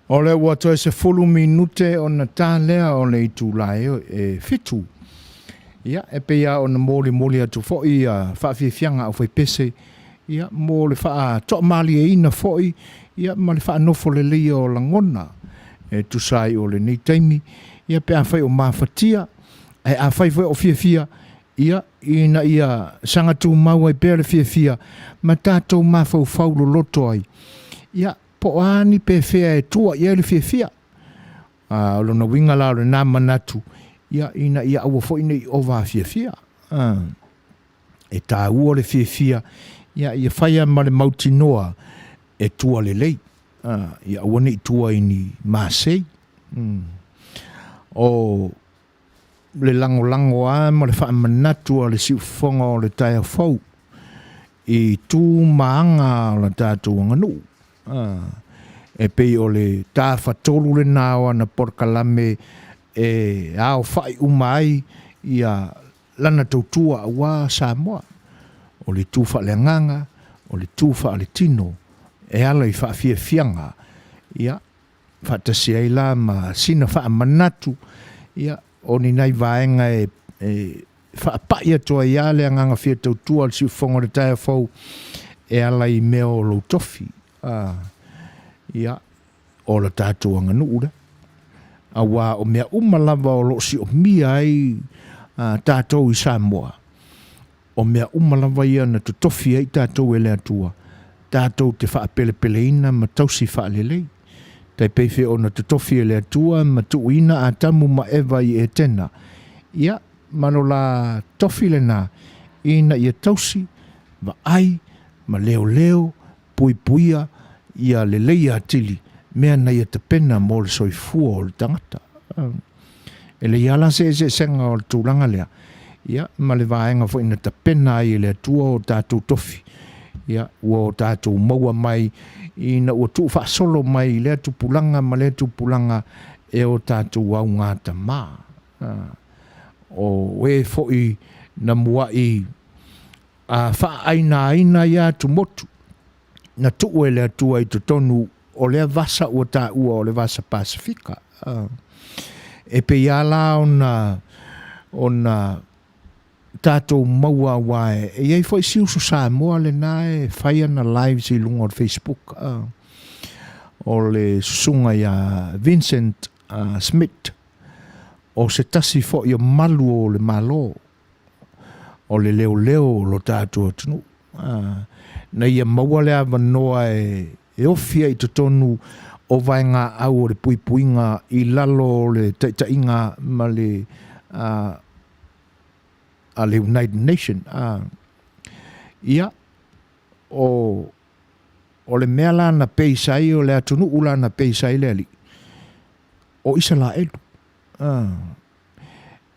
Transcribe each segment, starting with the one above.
O lea ua toe 10 minute ona ta lea o le itula e 7. Ia, e pei lava ona molimoli atu foi ia faafiafiaga a aufaipese, ia, mo le faatoamalieina foi, ia, ma le faanofo leleia o lagona e tusa ai o lenei taimi, ia, pe afai o mafatia, ae afai foi o fiafia, ia, ina ia saga tumau ai pea le fiafia ma tatou mafaufau loloto ai, ia, po o a ni pefea e tua i ai le fiafia. A, o lona uiga la o lena manatu, ia, ina ia aua foi ne i ova fiafia. A, e taua le fiafia, ia, ia faia ma le mautinoa e tua lelei. A, ia aua ne i tua i ni masei. O le lagolago lava ma le faamanatu a le siufofoga o le taeao fou i tu ma aga o la tatou aganuu. E pei o le tafatolu lena o ana polokalame e aofai uma ai ia lana tautua aua Samoa. O le itu faaleagaga, o le itu faaletino e ala i faafiafiaga, ia, faatasi ai la ma sina faamanatu, ia, o ni nai vaega e faapai atu ai lava le agaga fia tautua o le siufofoga o le taeao fou e ala i mea o lou tofi, ia, o la tatou aganuu lea. Aua o mea uma lava o lo o siomia ai tatou i Samoa, o mea uma lava ia na totofi ai tatou e le Atua, tatou te faapelepeleina ma tausi faalelei. Tai pei foi ona totofi e le Atua ma tuuina Atamu ma Eva i Etena, ia, ma lo la tofi lena, ina ia tausi, vaai, ma leoleo, puipuia, ia lelei atili, mea na ia tapena mo le soifua o le tagata. E lei lava la se eseesega o le tulaga lea, ia, ma le vaega foi na tapena ai e le Atua o tatou tofi, ia, ua o tatou maua mai ina ua tuufaasolo mai i lea tupulaga ma lea tupulaga e o tatou augatama. O e foi na muai faaainaina ia atumotu na tuu e le Atua i totonu o lea vasa ua taua o le vasa Pasefika. E pei lava la ona tatou maua aua e i ai foi si uso Samoa lena e fai ana lives i luga o le Facebook, o le susuga ia Vincent Smith, o se tasi foi o malu o le Malo, o le leoleo o lo tatou atunuu, na ia maua le avanoa e ofi ai i totonu o vaegaau o le puipuiga i lalo o le taitaiga ma le a le United Nation. Ia, o le mea la na base ai, o le atunuu la na base ai le alii, o Isaraelu.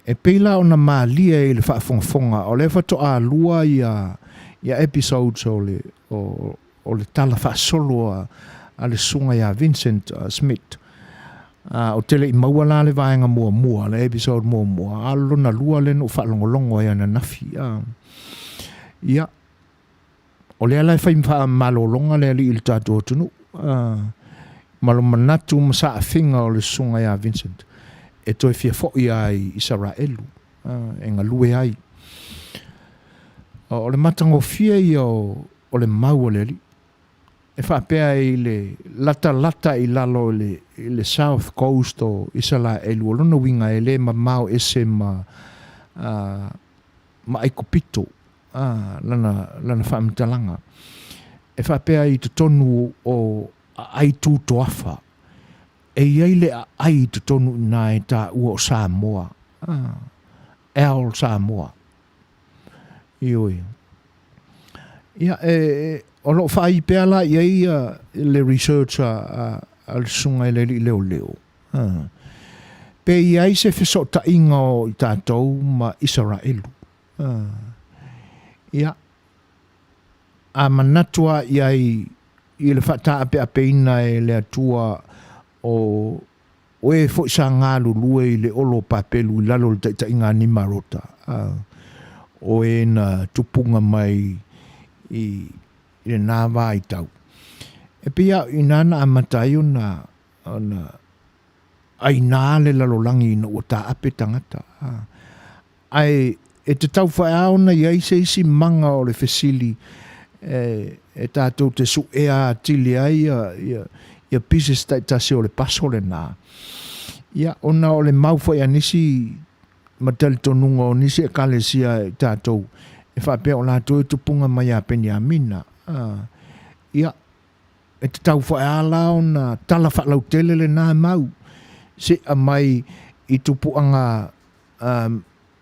E pei la ona malie i le faafogafoga, o lea faatoa lua ia episodes o le tala faasolo a le susuga ia Vincent Smith. Ou te le i maua la le vaega muamua, le episode muamua, a o le lona lua lea na ou faalogologo ai ananafi. Ia, o lea la e fai faamalologa le alii i le tatou atunuu, ma lo manatu ma saafiga o le susuga ia Vincent e toe fia foi lava i Isaraelu e galue ai. O le matagofie ia o le mau a le alii e faapea i le latalata i lalo i le South Coast o Isaraelu, o lona uiga e le mamao ese ma Aikupito, lana faamatalaga. E faapea i totonu o aai tutoafa, e i ai le aai i totonu i ina e taua o Samoa, El Samoa. Ioe. Ia, e, o lo o faaii pea la i ai le research a le susuga i le alii leoleo. Pe i ai se fesootaiga o i tatou ma Isaraelu. Ia, a manatu lava i ai i le faataapeapeina e le Atua o o e foi sa galulue i le olo o Papelu i lalo o le taitaiga a Nimarota, o e na tupuga mai i lena vaitau. E pei lava o i ina na amata ai ona aina le lalolagi ina ua taape tagata. Ae e tatau foi lava ona i ai se isi maga o le fesili e tatou te suea atili ai ia pieces taitasi o le puzzle lena. Ia, ona o le mau foi a nisi ma talitonuga o nisi ekalesia i tatou e faapea o latou e tupuga mai ia Peniamina. Ia, E tatau foi lava la ona tala faalautele lena mau se i aumai i tupuaga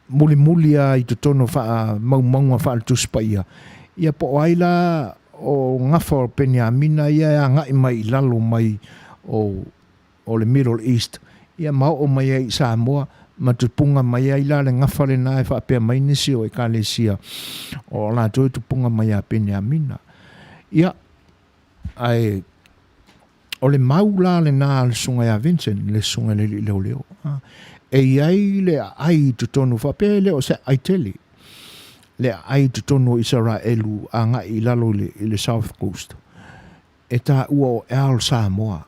mulimuli lava i totonu o faamaumauga faale-Tusi Paia, ia po o ai la o gafa o Peniamina ia e agai mai i lalo mai o o le Middle East, ia ma oo mai ai i Samoa, ma tupuga mai ai la le gafa lena e faapea mai nisi o Ekalesia o latou e tupuga mai ia Peniamina. Ia, ae o le mau la lena a le Susuga ia Vincent, le Susuga i le Alii Leoleo, e i ai le aai i totonu, faapea e le o se aai tele, le aai i totonu o Isaraelu agai i lalo i le South Coast, e taua o El Samoa.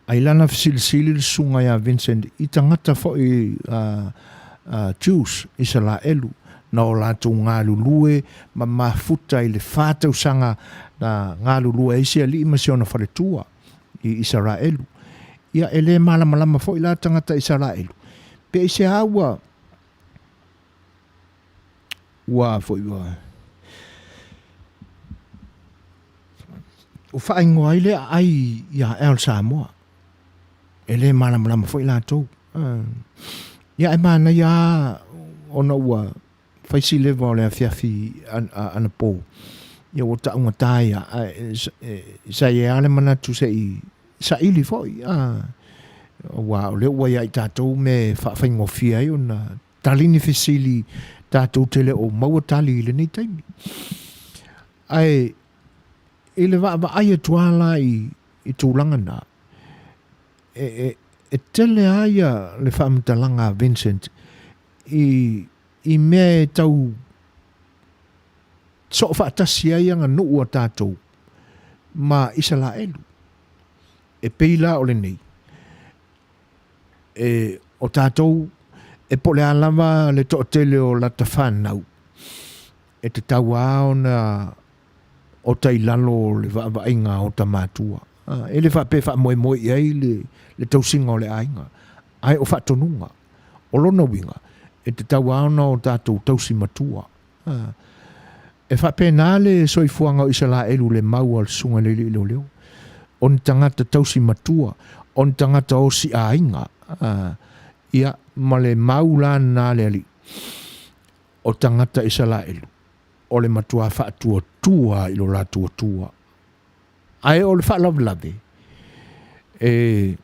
A i lana fesilisili le susuga ia Vincent i tagata foi Jews, Isalaelu, na o latou galulue ma mafuta i le fa tausaga na galulue ai si alii ma si ona faletua i Isaraelu. Ia, e le malamalama foi la tagata Isaraelu, pe aisea ua ua foi ua Ua faaigoa ai le aai ia El Samoa. E le malamalama foi latou. Ia ae manaia lava ona ua fai si leva o le afiafi anapo. Ia ua taugata ia, ae sa i ai lava le manatu se i saili foi, aua o lea ua ia i tatou mea e faafaigofie ai ona tali ni fesili tatou te le o maua tali i lenei taimi. Ae i le vaavaai atu lava la i tulaga na, e tele lava ia le faamatalaga a Vincent i mea e tau soo faatasi ai aganuu a tatou ma Isalaelu. E pei la o lenei, e, o tatou, e po o le a lava le toatele o lata fanau, e tatau lava ona ota i lalo o le vaavaaiga a ota matua. E le faapea e faamoemoe i ai le tausiga o le aiga, ae o faatonuga. O lona uiga, e tatau lava ona o tatou tausi matua. E faapena le soifuaga o Isalaelu i le mau a le susuga i le alii leoleo. O ni tagata tausi matua, o ni tagata osi aiga, ia, ma le mau la lena a le alii. O tagata Isalaelu, o le matua faatuatua i lo latou Atua. Ae o le faalavelave, e,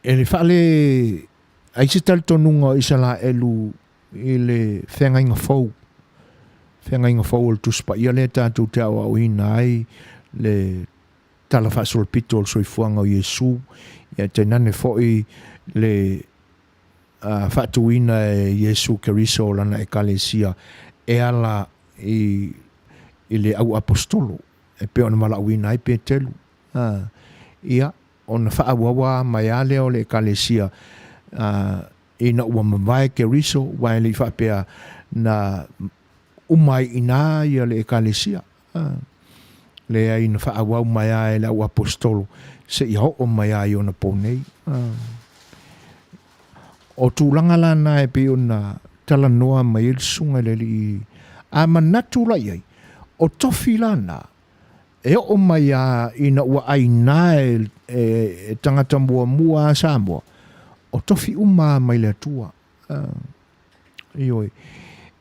e le faale ai se talitonuga o Isalaelu i le feagaiga fou, feagaiga fou o le Tusi Paia lea tatou te aoaoina ai le Tala Faasolopito o le soifuaga o Iesu, ia tainane foi le faatuina e Iesu Keriso o lana Ekalesia e ala i le au aposetolo e pei ona valaauina ai Petelu. Ia, ona faaauau lava mai lava lea o le Ekalesia ina ua mavae Keriso, aua e le i faapea na uma ai i ina le Ekalesia. Leai, na faaauau mai lava e le au aposetolo seia oo mai lava i ona po nei. O tulaga la na e pei ona talanoa mai ai le susuga i le alii, a manatu la i ai, O tofi la na, e oo mai a ina ua aina e, e, e tagata muamua a Samoa, o tofi uma mai le Atua. Ioe.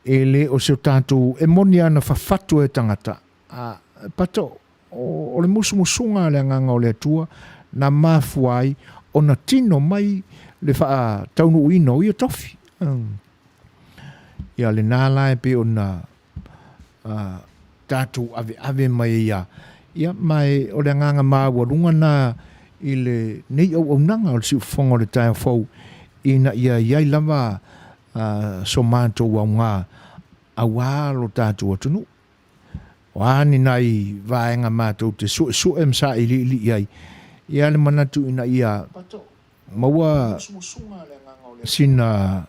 E le o se o tatou, e moni ana fafatu e tagata, a, pato, o, o le musumusuga a le Agaga o le Atua na mafua ai ona tino mai le faataunuuina o ia tofi. Ia lena la e pei ona tatou aveave mai ai ia, ia ma e, o le agaga maualuga na i lenei auaunaga o le siufofoga o le taeao fou, ina ia i ai lava so matou aoga aua lo tatou atunuu. O a ni nai vaega matou te suesue ma sailiili i ai, ia le manatu ina ia maua sina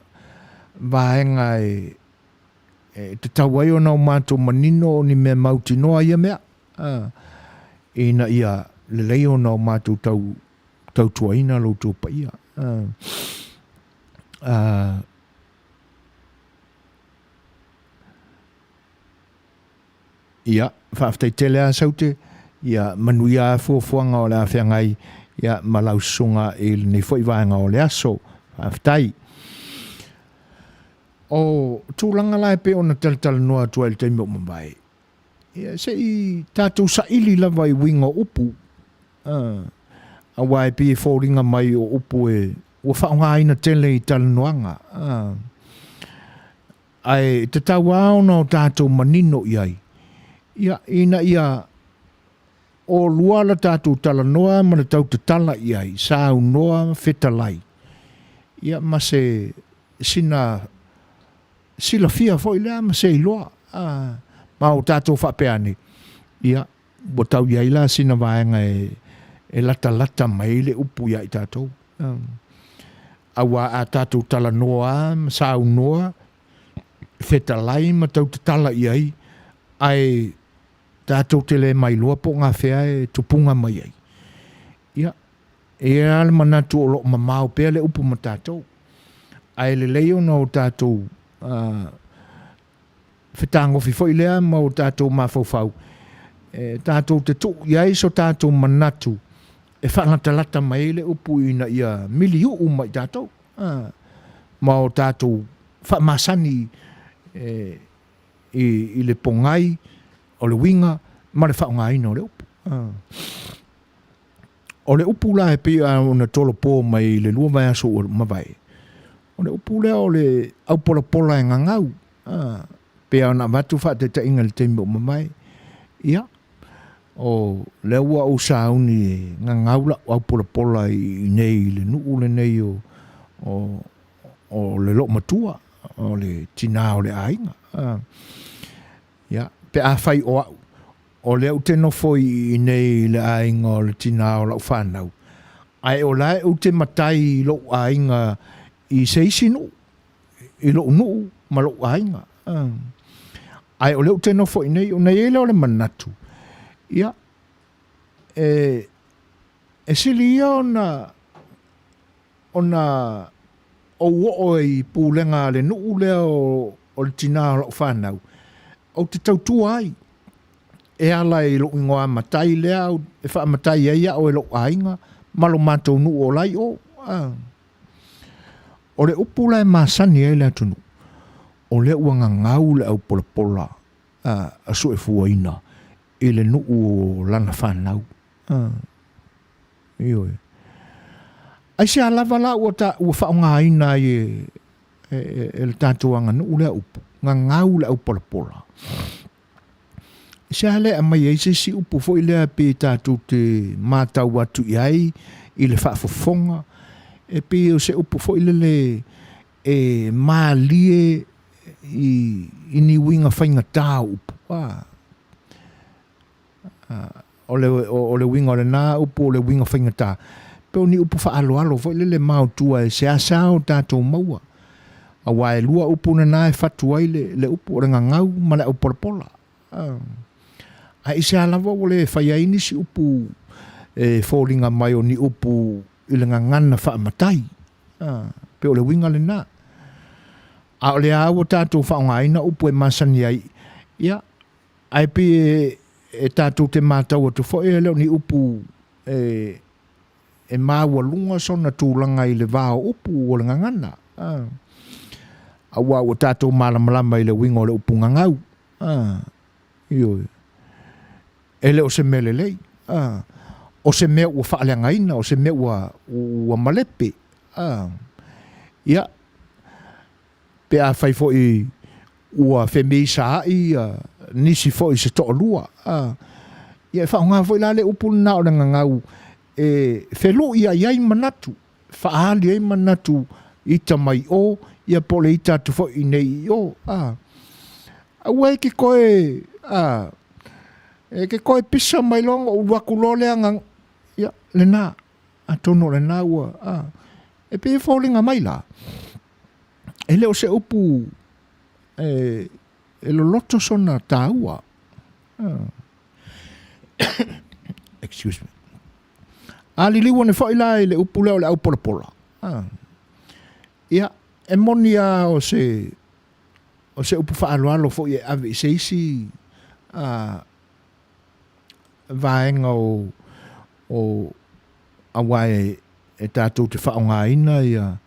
vaega e e tatau ai ona o matou manino o ni mea mautinoa ia mea, a, ina ia lelei ona o matou tau, tautuaina lo outou paia. A, a, Ia, faafetai tele a Saute, ia manuia a fuafuaga o le a feagai ia ma lau susuga i lenei foi vaega o le aso. Faafetai. O tulaga la e pei ona talatalanoa atu ai i le taimi ua mavae, ia se i tatou saili lava i uiga o upu, aua e pei e foliga mai o upu e ua faaaogaina tele i talanoaga. Ae tatau lava ona o tatou manino i ai, ia, ina ia olua la tatou talanoa ma le tautatala i ai, saunoa fetalai, ia ma se sina silafia foi lea ma se iloa, a, ma o tatou faapea ane, ia, ua tau i ai la sina vaega e, e latalata mai le upu ia i tatou. Aua a tatou talanoa ma saunoa, fetalai ma tautatala i ai, ae tatou te le mailoa po o gafea e tupuga mai ai. Ia, e i ai lava le manatu o lo o mamao pea le upu ma tatou. Ae lelei ona o tatou uh, fetagofi foi lea ma o tatou mafaufau, e tatou te tuu i ai so tatou manatu e faalatalata mai ai le upu ina ia miliuu ma i tatou, a, ma o tatou faamasani e, i, i le pogai o le uiga ma le faaaogaina o le upu. A. O le upu la e pei ona tolopo mai i le lua vaiaso ua mavae, o le upu lea o le aupolapola e gagau, a, pei ona avatu faataitaiga i le taimi ua mavae. Ia, o lea ua ou sauni e gagau lau aupolapola i nei i le nuu lenei o, o, o le loomatua, o le tinā o le aiga. A, ia, pe afai o au, o lea ou te nofo i inei i le aiga o le tinā o lau fanau, ae o la e ou te matai i lou aiga i se isi nuu, i lou nuu ma lou aiga. Ae o lea ou te nofo i inei, ona i ai lea o le manatu, ia, e, e sili ia ona, ona ou oo i pulega a le nuu lea o, o le tinā o lau fanau, ou te tautua ai e ala i lou igoa matai lea e faamatai ai au e lou aiga ma lo matou nuu o la i o. O le upu la e masani ai le atunuu, o lea ua gagau le aupolapola a Suefuaina i le nuu o lana fanau. Ioe. Aisea lava la ua, ta, ua faaaogaina ai e, e, e, e le tatou aganuu lea upu, gagau le aupolapola. Se a le aumai ai se isi upu foi lea pe tatou te matau atu i ai i le faafofoga, e pei o se upu foi lele e malie i, i ni uiga faigata o upu. A, o le, o, le uiga o lena upu o le uiga faigata, pe o ni upu faaaloalo foi lele maotua e seasea o tatou maua. Aua e lua upu nena e fatu ai le, le upu o le gagau ma le aupolapola. Ae aisea lava ua le fai ai nisi upu e foliga mai o ni upu i le gagana faamatai. Pe o le uiga lena. A o lea ua tatou faaaogaina upu e masani ai, ia, Ae pei e, e tatou te matau atu foi e le o ni upu e, e maualuga sona tulaga i le va o upu o le gagana. A, aua ua tatou malamalama i le uiga o le upu gagau. A, ioe. E le o se mea lelei. A, o se mea ua faaleagaina, o se mea ua, ua malepe. A, ia, pe afai foi ua femisaai nisi foi i se toalua, ia e faaaoga foi la le upu lena o le gagau e felu'i ai ai manatu, faaali ai manatu ita mai o, ia po o le ita atu foi i inei i o. Aua e te toe, e te toe pisa mai loa ona ou alu atu loa lea, ia, lena. Atonu o lena ua, e pei e foliga mai la, e le o se upu e, e loloto sona taua. Excuse me. A liliu ane foi la i le upu lea o le aupolapola. Ia, e moni lava o se, o se upu faaaloalo foi e ave i se isi vaega o, o aua e, e tatou te faaaogaina ia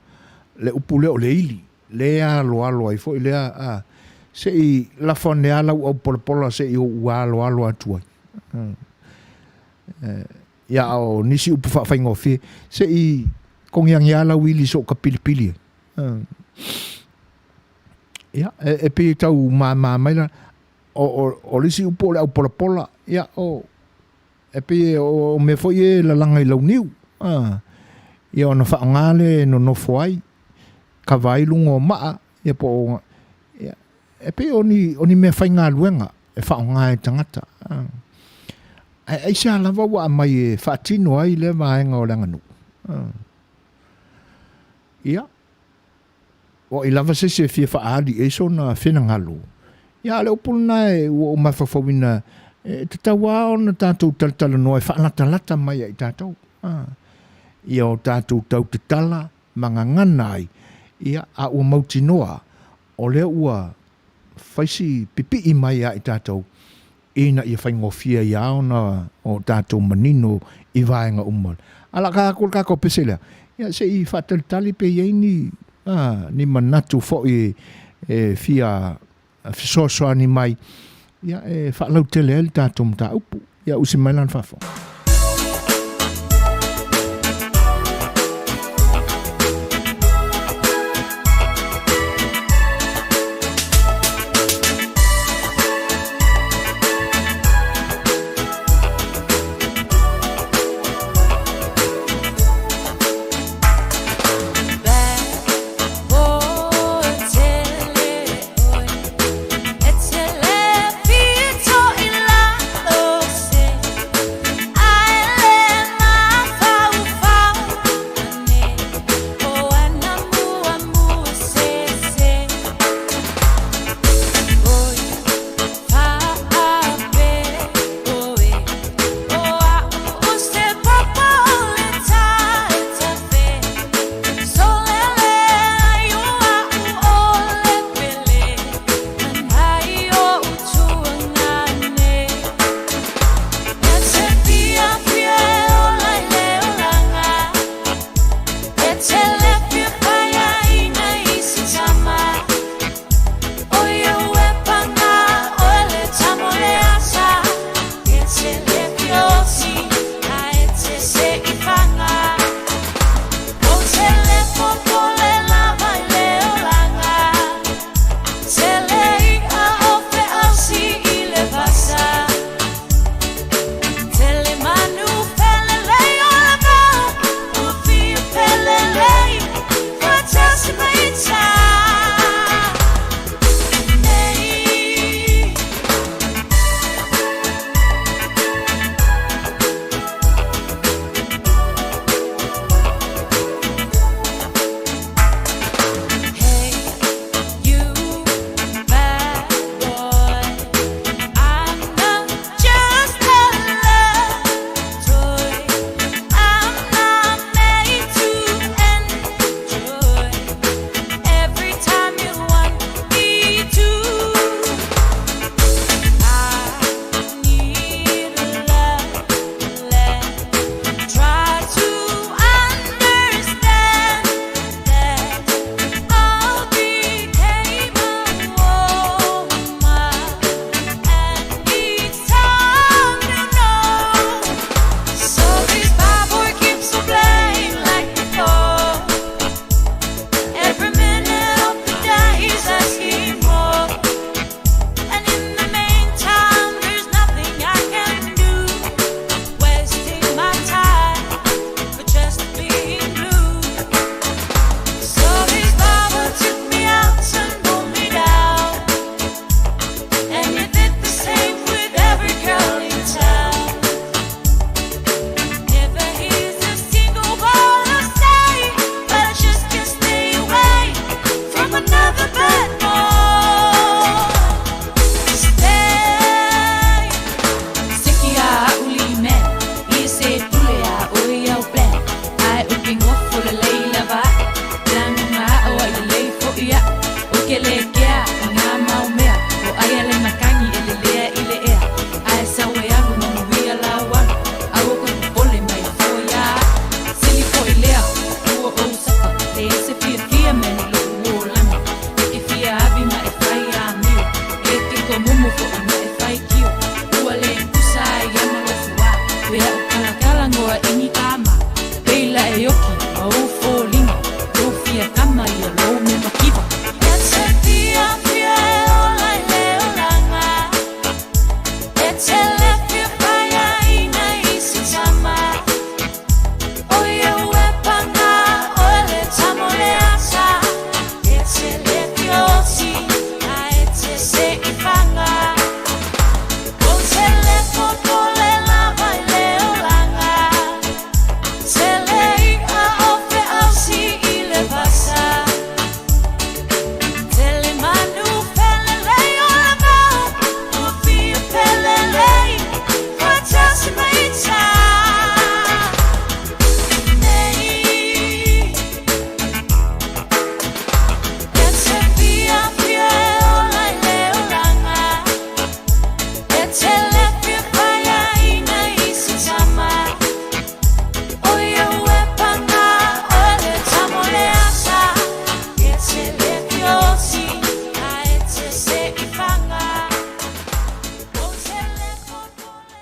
le upu lea o le ili, le aloalo ai foi lea, a, se i lafo ane lava lau aupolapola se i ou aloalo atu ai. Ia, a o nisi upu faafaigofie, se i togiagi lava lau ili se i ou tapilipili ai. Ia, e, e pei e tau mama mai la, o, o, o le isi upu o le aupolapola, ia, o, e pei o, o mea foi e lalaga i launiu, a, ia ona faaaoga lea e nonofo ai, kava ai luga o maa, ia po o, ia, e pei o ni, o ni mea faigaluega e faaaoga e tagata. A. Ae aisea lava ua aumai e faatino ai lea vaega o le aganuu? A. Ia, O ai lava se isi e fia faaali i ai sona finagalo, ia a o le upu lena e ua ou mafaufauina e tatau lava ona tatou talatalanoa e faalatalata mai ia i tatou. A, ia o tatou tau tatala ma gagana ai, ia, a ua mautinoa o lea ua fai si pipii mai ia i tatou ina ia faigofie ai lava ona o tatou manino i vaega uma. A o le a ta atu le tatou pese lea, ia se i faatalitali pe i ai ni, a, ni manatu foi e fia fesoasoani mai, ia e faalautele ai le tatou mataupu. Ia usi mai lana faafofoga.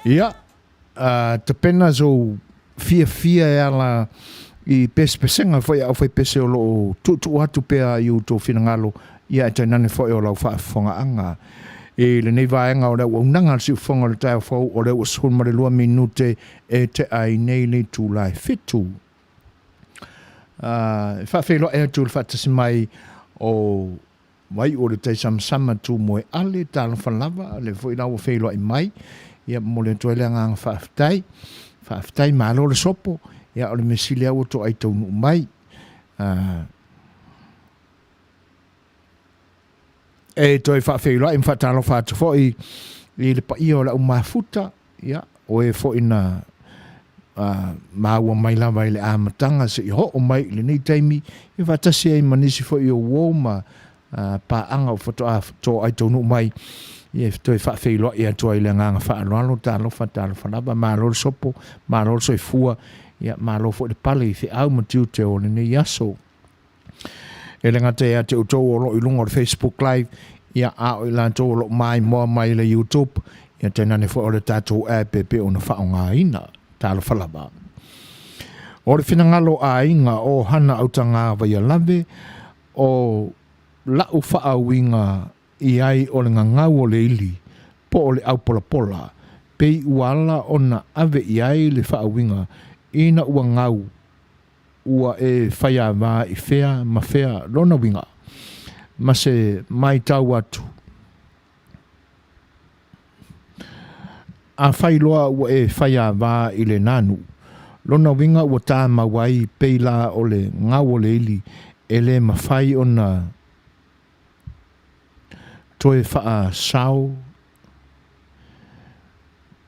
Ia, tapena sou fiafia e ala i pesepesega foi a aufaipese o lo o tuutuu atu pea i outou finagalo, ia ae tainane foi o lau faafofogaaga. I lenei vaega o le auaunaga a le Siufofoga o le Taeao Fou, o lea ua 12 minute e tea ai nei le itula e 7. E faafeiloai atu i le faatasi mai o Vaiu o le tai samasama tu moe ale, talofa lava, lea foi la ua feiloai mai, ia momoli atu ai le agaga faafetai. Faafetai, malo le sopo, ia o le mea sili lava ua toai taunuu mai. E toe faafeiloai ma faatalofa atu foi i le paia o le au mafuta, ia, o e foi na maua mai lava i le amataga seia oo mai i lenei taimi, ia faatasi ai ma nisi foi o uo ma paaga o faatoa toai taunuu mai, ia e toe faafeiloai atu ai i le agaga faaaloalo, talofa, talofa lava, malo le sopo, malo le soifua, ia malo foi le pale i feau ma tiute o lenei aso. E le gata ia te outou o lo o i luga o le Facebook Live, ia a o i latou o lo o maimoa mai i le YouTube, ia tainane foi o le tatou app e pei ona faaaogaina. Talofa lava. O le finagalo o aiga o Hana Autagā Vaialave, o la'u faauiga i ai o le gagau o le ili po o le aupolapola, pei ua ala ona ave i ai le faauiga ina ua gau ua e faiāwā i fea ma fea lona uiga, ma se maitau atu. Afai loa ua e faiāwā i lenā nuu, lona uiga ua tāmau ai pei la o le gau o le ili e le mafai ona toe faasao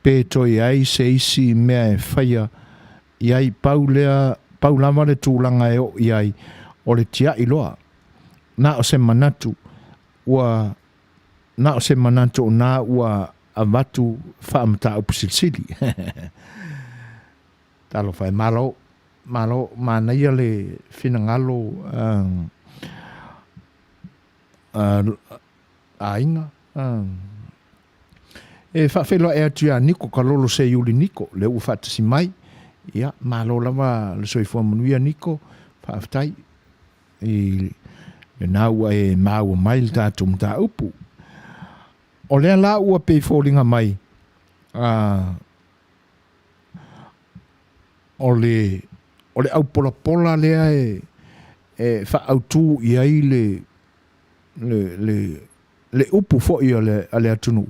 pe toe i ai se isi mea e faia i ai, pau lea, pau lava le tulaga e oo i ai, o le tiai loa. Na o se manatu, ua, na o se manatu o na ua avatu faamataupu silisili. Talofa e, malo, malo, manaia le finagalo aiga. E faafeiloai atu ia Niko Kalolo Seiuli Niko, lea ua faatasi mai. Ia, malo lava le soifua manuia Niko, faafetai i lena ua e maua mai le tatou mataupu. O lea la ua pei foliga mai, o le, o le aupolapola lea e, e faaautu i ai le, le, le, le upu foi a le, a le atunuu,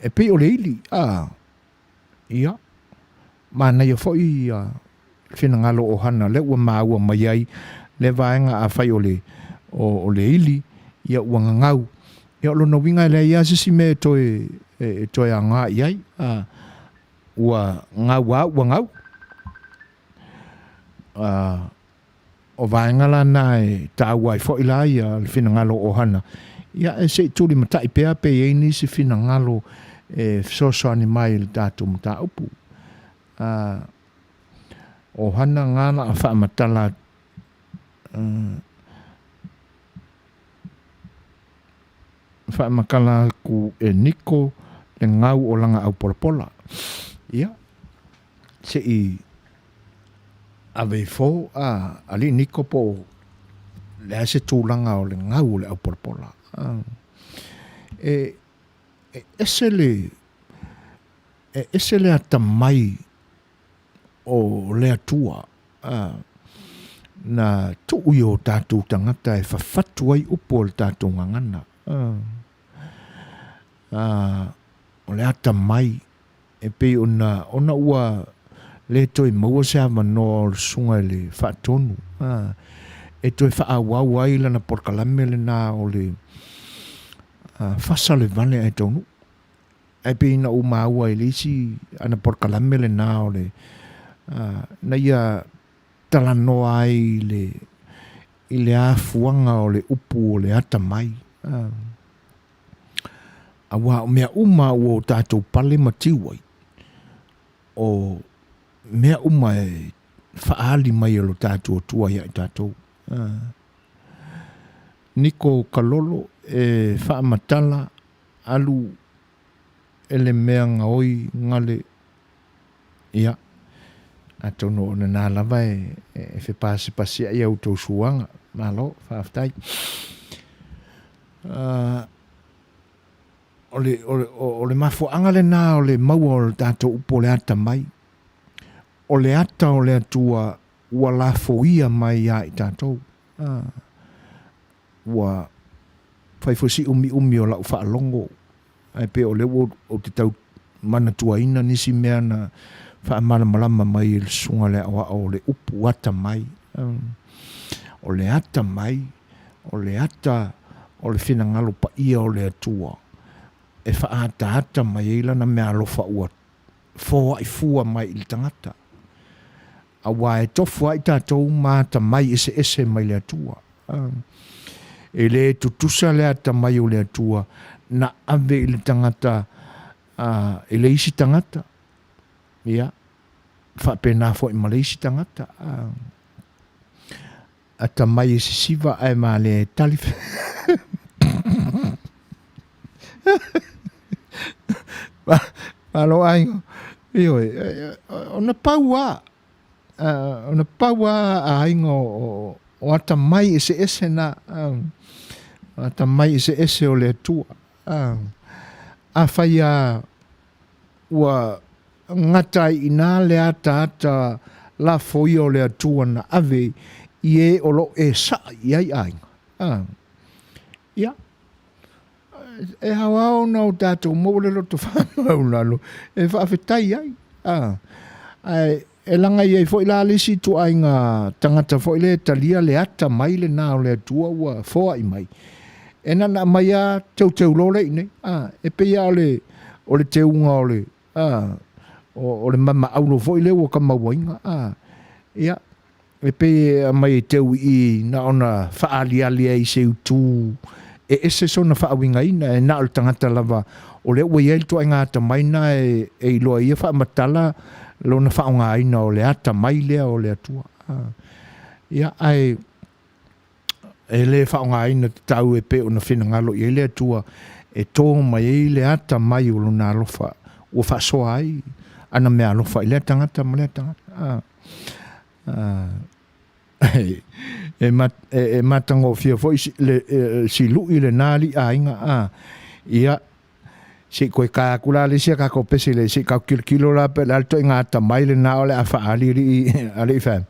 e pei o le ili, a, ia, manaia foi ia finagalo o Hana lea ua maua mai ai lea vaega afai o le, o, o le ili, ia ua gagau. Ia o lona uiga e leai lava se isi mea e toe, e, e toe aoga i ai, a, ua gau lava ua gau. A, o vaega la na e taua ai foi la ia le finagalo o Hana, ia e se i tulimatai pea pe i ai nisi finagalo e fesoasoani mai i le tatou mataupu. A, o Hana ngā la a faamatala faamatala atu e Niko le gau o lana aupolapola. Ia, se i ave ifo a alii Niko po o le a se tulaga o le gau o le aupolapola. E, e ese le, e ese le atamai o le Atua na tuu i o tatou tagata e fafatu ai upu o le tatou gagana. O le atamai e pei ona, ona ua le toe maua se avanoa o le susuga i le Faatonu e toe faaauau ai lana polokalame lena o le fasa le vale ae taunuu. Ae pei na ou maua i le isi ana polokalame lena o le na ia talanoa ai i le i le afuaga o le upu o le atamai. Aua o mea uma ua o tatou pale ma tiu ai, o mea uma e faaali mai e lo tatou Atua ia i tatou. Niko Kalolo e faamatala alu. e le mea gaoi gale. Ia, atonu o lena lava e, e fepasipasiai a outou suaga. Malo, faafetai. O le, o le, o le mafuaaga lena o le maua o le tatou upu o le atamai. O le ata o le Atua ua lafoia mai ia i tatou. Ua fai foi si umiumi o lau faalogo, ae pei o lea ua ou te tau manatuaina nisi mea na faamalamalama mai e le susuga i le aoao o le upu atamai. O le atamai, o le ata o le finagalo paia o le Atua e faaataata mai ai lana meaalofa ua foai fua mai i le tagata. Aua e tofu ai tatou ma atamai eseese mai le Atua. E le tutusa le atamai o le Atua na ave i le tagata i le isi tagata, ia, faapena foi ma le isi tagata. Atamai e sisiva ae male e tali. Malo aiga. Ioe, ona pau a, ona pau a aiga o, o atamai eseese na, atamai eseese o le Atua. Afai a ua gata ai i ina le ataata lafoia o le Atua na ave i e o lo o e saʻa i ai aiga. Ia, e aoao ona o tatou maua le loto faamaualalo e faafetai ai. Ae e laga i ai foi la le isi ituaiga tagata foi lea e talia le ata mai lena o le Atua ua foai mai. E na ona aumai lava teuteu loa lea i inei. E pei lava o le, o le teuga o le, o le mama auro foi lea ua kamauaina. Ia, E pei e aumai e teu i i na ona faaaliali ai i se itu e ese sona faauigaina, e na o le tagata lava o lea ua i ai le ituaiga atamai lena e iloa e ia faamatala lona faaaogaina o le atamai lea o le Atua. Ia, ae e le faaaogaina tatau e pei ona finagalo i ai le Atua e tō mai ai le atamai o lona alofa ua faasoa ai ana meaalofa i lea tagata ma lea tagata. E matagofie foi le siluʻi lena alii aiga a ia se i toe tae atu la le isi a tatou pese le se i tatou tilotilo la pe o le a le ituaiga atamai lena o le a faaali alii alii fam.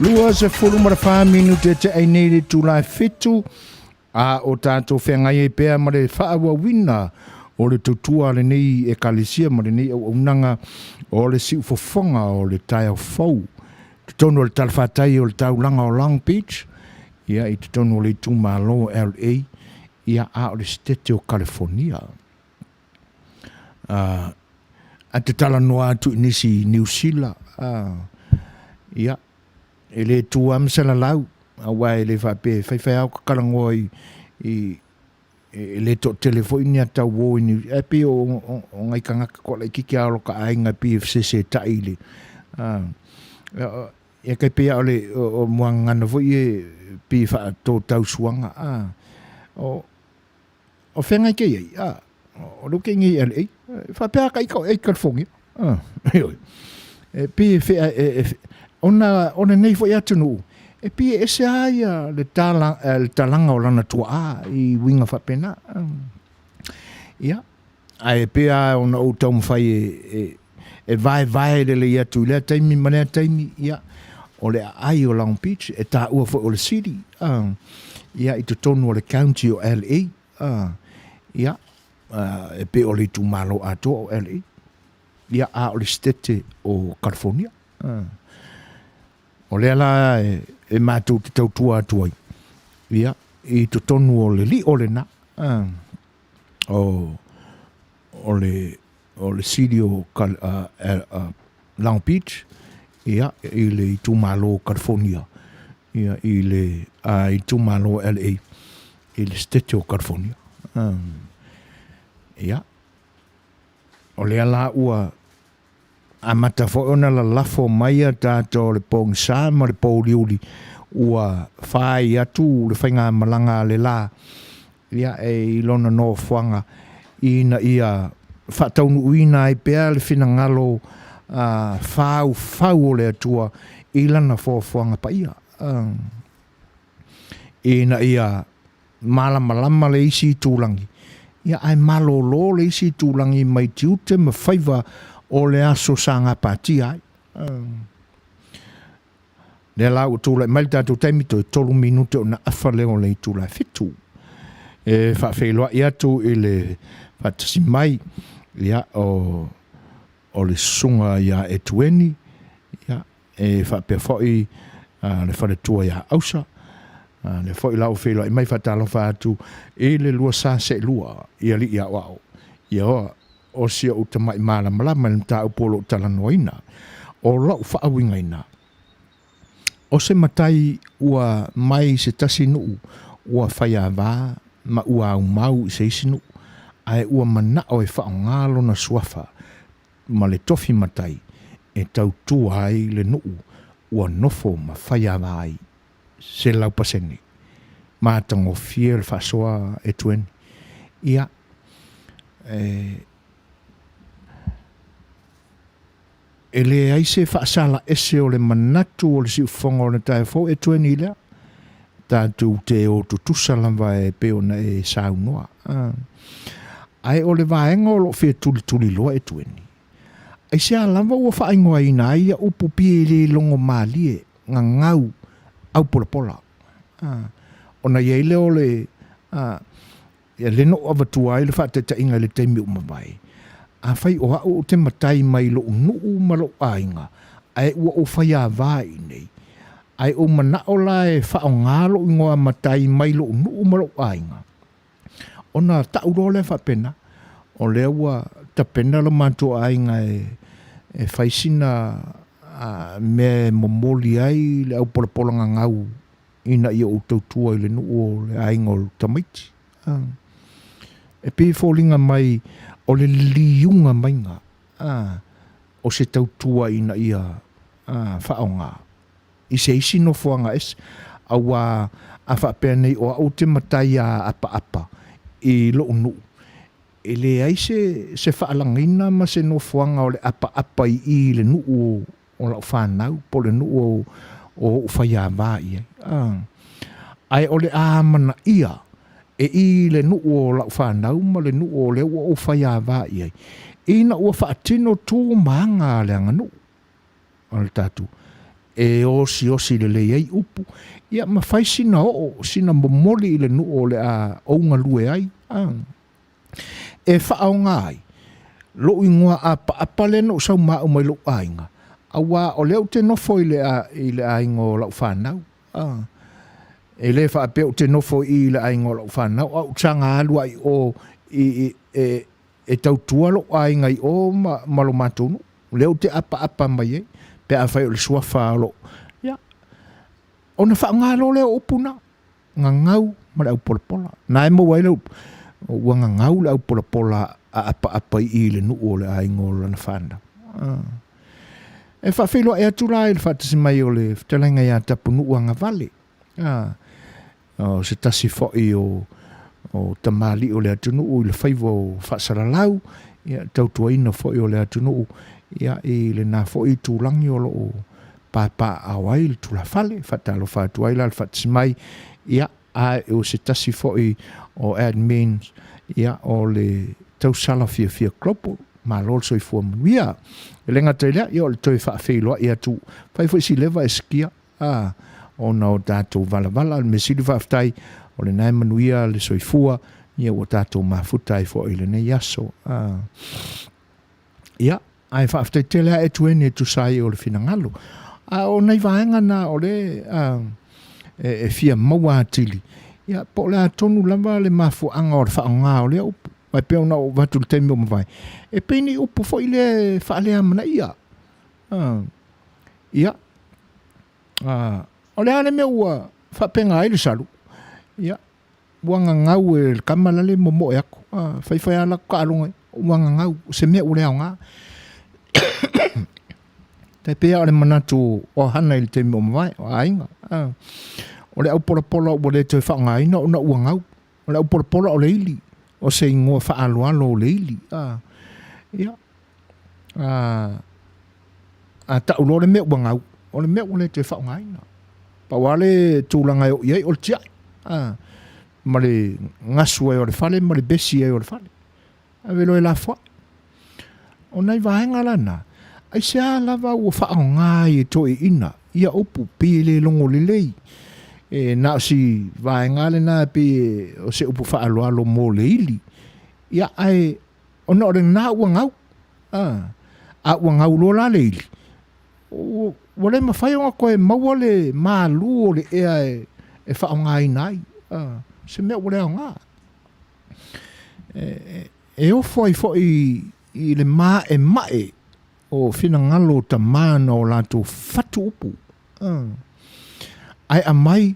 24 minute e tea ai nei le itula e 7, a o tatou feagai ai pea ma le faaauauina o le tautua a lenei Ekalesia ma lenei auaunaga o le siufofoga o le taeao fou totonu o le talafatai o le taulaga o Long Beach, ia i totonu o le itumalo LA, ia a o le Setete o Kalifonia. Ae te talanoa atu i nisi i Niu Sila, ia, e le tu lava ma salalau, aua e le faapea e faifai lava ota talanoa i, i e le toatele foi ni ata uo i Niu Sila, ae pei o nai tagata toalaitiiti lava o lota aiga e pei e fesesetai i le, ia tai pei lava o le o muagagana foi ia e pei e faatotausuaga, o O fea e te i ai? A, o lea ou te i nei i LA. E faapea lava ita o ea i California. A, ioe. E pei e fea, e, e, ona o lenei foi atunuu, e pei e ese lava ia le, tala, le talaga o lana tuaa i uiga faapena. Ia, ae pei lava ona ou taumafai e, e, e vaevae lelei atu i lea taimi ma lea taimi, ia, o le aai o Long Beach, e taua foi o le city, ia, i totonu o le county o LA, ia, e pei o le itumalo atoa o LA, ia, a o le sitete o California. O lea la e, e matou te tautua atu ai, ia, i totonu o le lio lena, o, o le o le City o Long Beach, ia, i le itumalo o California, ia, i le itumalo o LA, i le State o California. Ia, o lea la ua amata foi ona lalafo mai a tatou o le pogisa ma le pouliuli, ua fai atu le faigamalaga a le la, ia, e i lona nofoaga ina ia faataunuuina ai pea le finagalo faufau o le Atua i lana foafoaga paia, ina ia malamalama le isi itulagi, ia ae malolo le isi itulagi mai tiute ma faiva o le aso sa gapatia ai. Lea la ua tulai mai le tatou taimi, toe 3 minute ona afa lea o le itula e 7. E faafeiloai atu i le faatasi mai ia, o, o le susuga ia Etueni, ia, e faapea foi a, le faletua ia Ausa. A, lea foi la ua feiloai mai faatalofa atu i le lua sa seelua i alii aoao. Ia oa, o si ou tamai malamalama i le mataupu o lo o talanoaina. O lou faauigaina, o se matai ua mai i se tasi nuu ua faiava ma ua aumau i se isi nuu, ae ua manao e faaaoga lona suafa ma le tofi matai e tautua ai le nuu ua nofo ma faiava ai 100%. Matagofie le faasoa e Tueni. Ia, e, e leai se faasala ese o le manatu o le siufofoga o le taeao fou e Tueni lea. Tatou te o tutusa lava e pei ona e saunoa. Ae o le vaega o lo o fia tulituliloa e Tueni, aisea lava ua faaigoaina ai ia upu pie e le logo malie, gagau, aupolapola. Ona i ai lea o le, ia lea na ou avatua ai le faataitaiga i le taimi ua mavae, afai o au ou te matai mai lou nuu ma lou aiga, ae ua ou faiava i inei, ae ou manao la e faaaoga lou igoa matai mai lou nuu ma lou aiga, Ona tau loa lea faapena, o lea ua tapena lo matou aiga e, e fai sina a, mea e momoli ai le aupolapola gagau ina ia ou tautua i le nuu o le aiga o tamaiti. A, e pei e foliga mai o le liliuga maiga a, o se tautua ina ia a, faaaoga i se isi nofoaga ese, auā a faapea nei o au ou te matai a apaapa i loʻu nuu, e leai se se faalagaina ma se nofoaga o le apaapa i i i le nuu o lau fanau po o le nuu o oʻu faiava i ai. Ae o le a amanaia e i i le nuu o lau fanau ma le nuu o lea ua ou faiava i ai, ina ua faatino tu ma aga a le aganuu. a le tatou. e osiosi lelei ai upu, ia ma fai sina oo, sina momoli i le nuu o le a ou galue ai, a. E faaaoga ai lou igoa apaapa lea na ou sau ma au mai lou aiga, aua o lea ou te nofo i le, i le aiga o lau fanau. A. E le faapea ou te nofo i i i le aiga o lau fanau, ae ou saga alu lava i o i, i, e, e tautua lou aiga i o ma, ma lo matou nuu. O lea ou te apaapa mai ai, pe afai o le suafa o lou... Ia, ona faaaoga loa lea o upu na, gagau ma le aupolapola. Na e maua ai le upu, ua gagau le aupolapola a apaapa i i i le nuu o le aiga o lana fanau. E faafeiloai atu la i le faatasi mai o le fetalaiga ia Tapunuu Agavale, o se tasi foi o o tamalii o le atunuu i le faiva o faasalalau, ia tautuaina foi o le atunuu ia i lena foi itulagi o lo o papaaao ai le tulafale. Faatalofa atu ai la le faatasi mai, ia a o se tasi foi o admins ia o le tausala fiafia global. Malo le soifua manuia. E le gata i lea, ia o le toe faafeiloai atu, fai foi si leva e sikia, a, ona o tatou valavala. O le mea sili faafetai, o lena e manuia le soifua, ia ua tatou mafuta ai foi i lenei aso. A, ia, ae faafetai tele lava Etueni e tusa ai o le finagalo. A o nai vaega na o le e fia maua atili, ia po o le a tonu lava le mafuaaga o le faaaoga o lea upu. Aua e pei ona ou avatu i le taimi ua mavae, e pei ni upu foi lea e faaleamanaia. Ia, o le a le mea ua faapena ai le salu? Ia, ua gagau e le tama lale momoe atu, fai fai lava latou taaloga, ua gagau, o se mea ua le aoga. Tai pei lava o le manatu o Hana i le taimi ua mavae, o aiga. O le aupolapola ua le toe faaaogaina ona ua gau. O le aupolapola o le ili, o se igoa faaaloalo o le ili. Ia, a tau loa le mea ua gau, o le mea ua le toe faaaogaina. Pau lava le tulaga e oo i ai o le tiai, ma le gasu ai o le fale ma le besi ai o le fale. Ave loa e lafoai. O nai vaega la na, aisea lava ua faaaoga ai e toeaiina ia upu pei e le logo lelei. E na o si vaega lena e pei o se upu faaaloalo mo le ili. Ia, ae ona o lena ua gau. A ua gau loa la le ili, ua le mafai ona toe maua le malu o le ea e faaaogaina ai. O se mea ua le aoga. E ofo ai foi i le maemae o finagalo o tama na o latou fatu upu. Ae aumai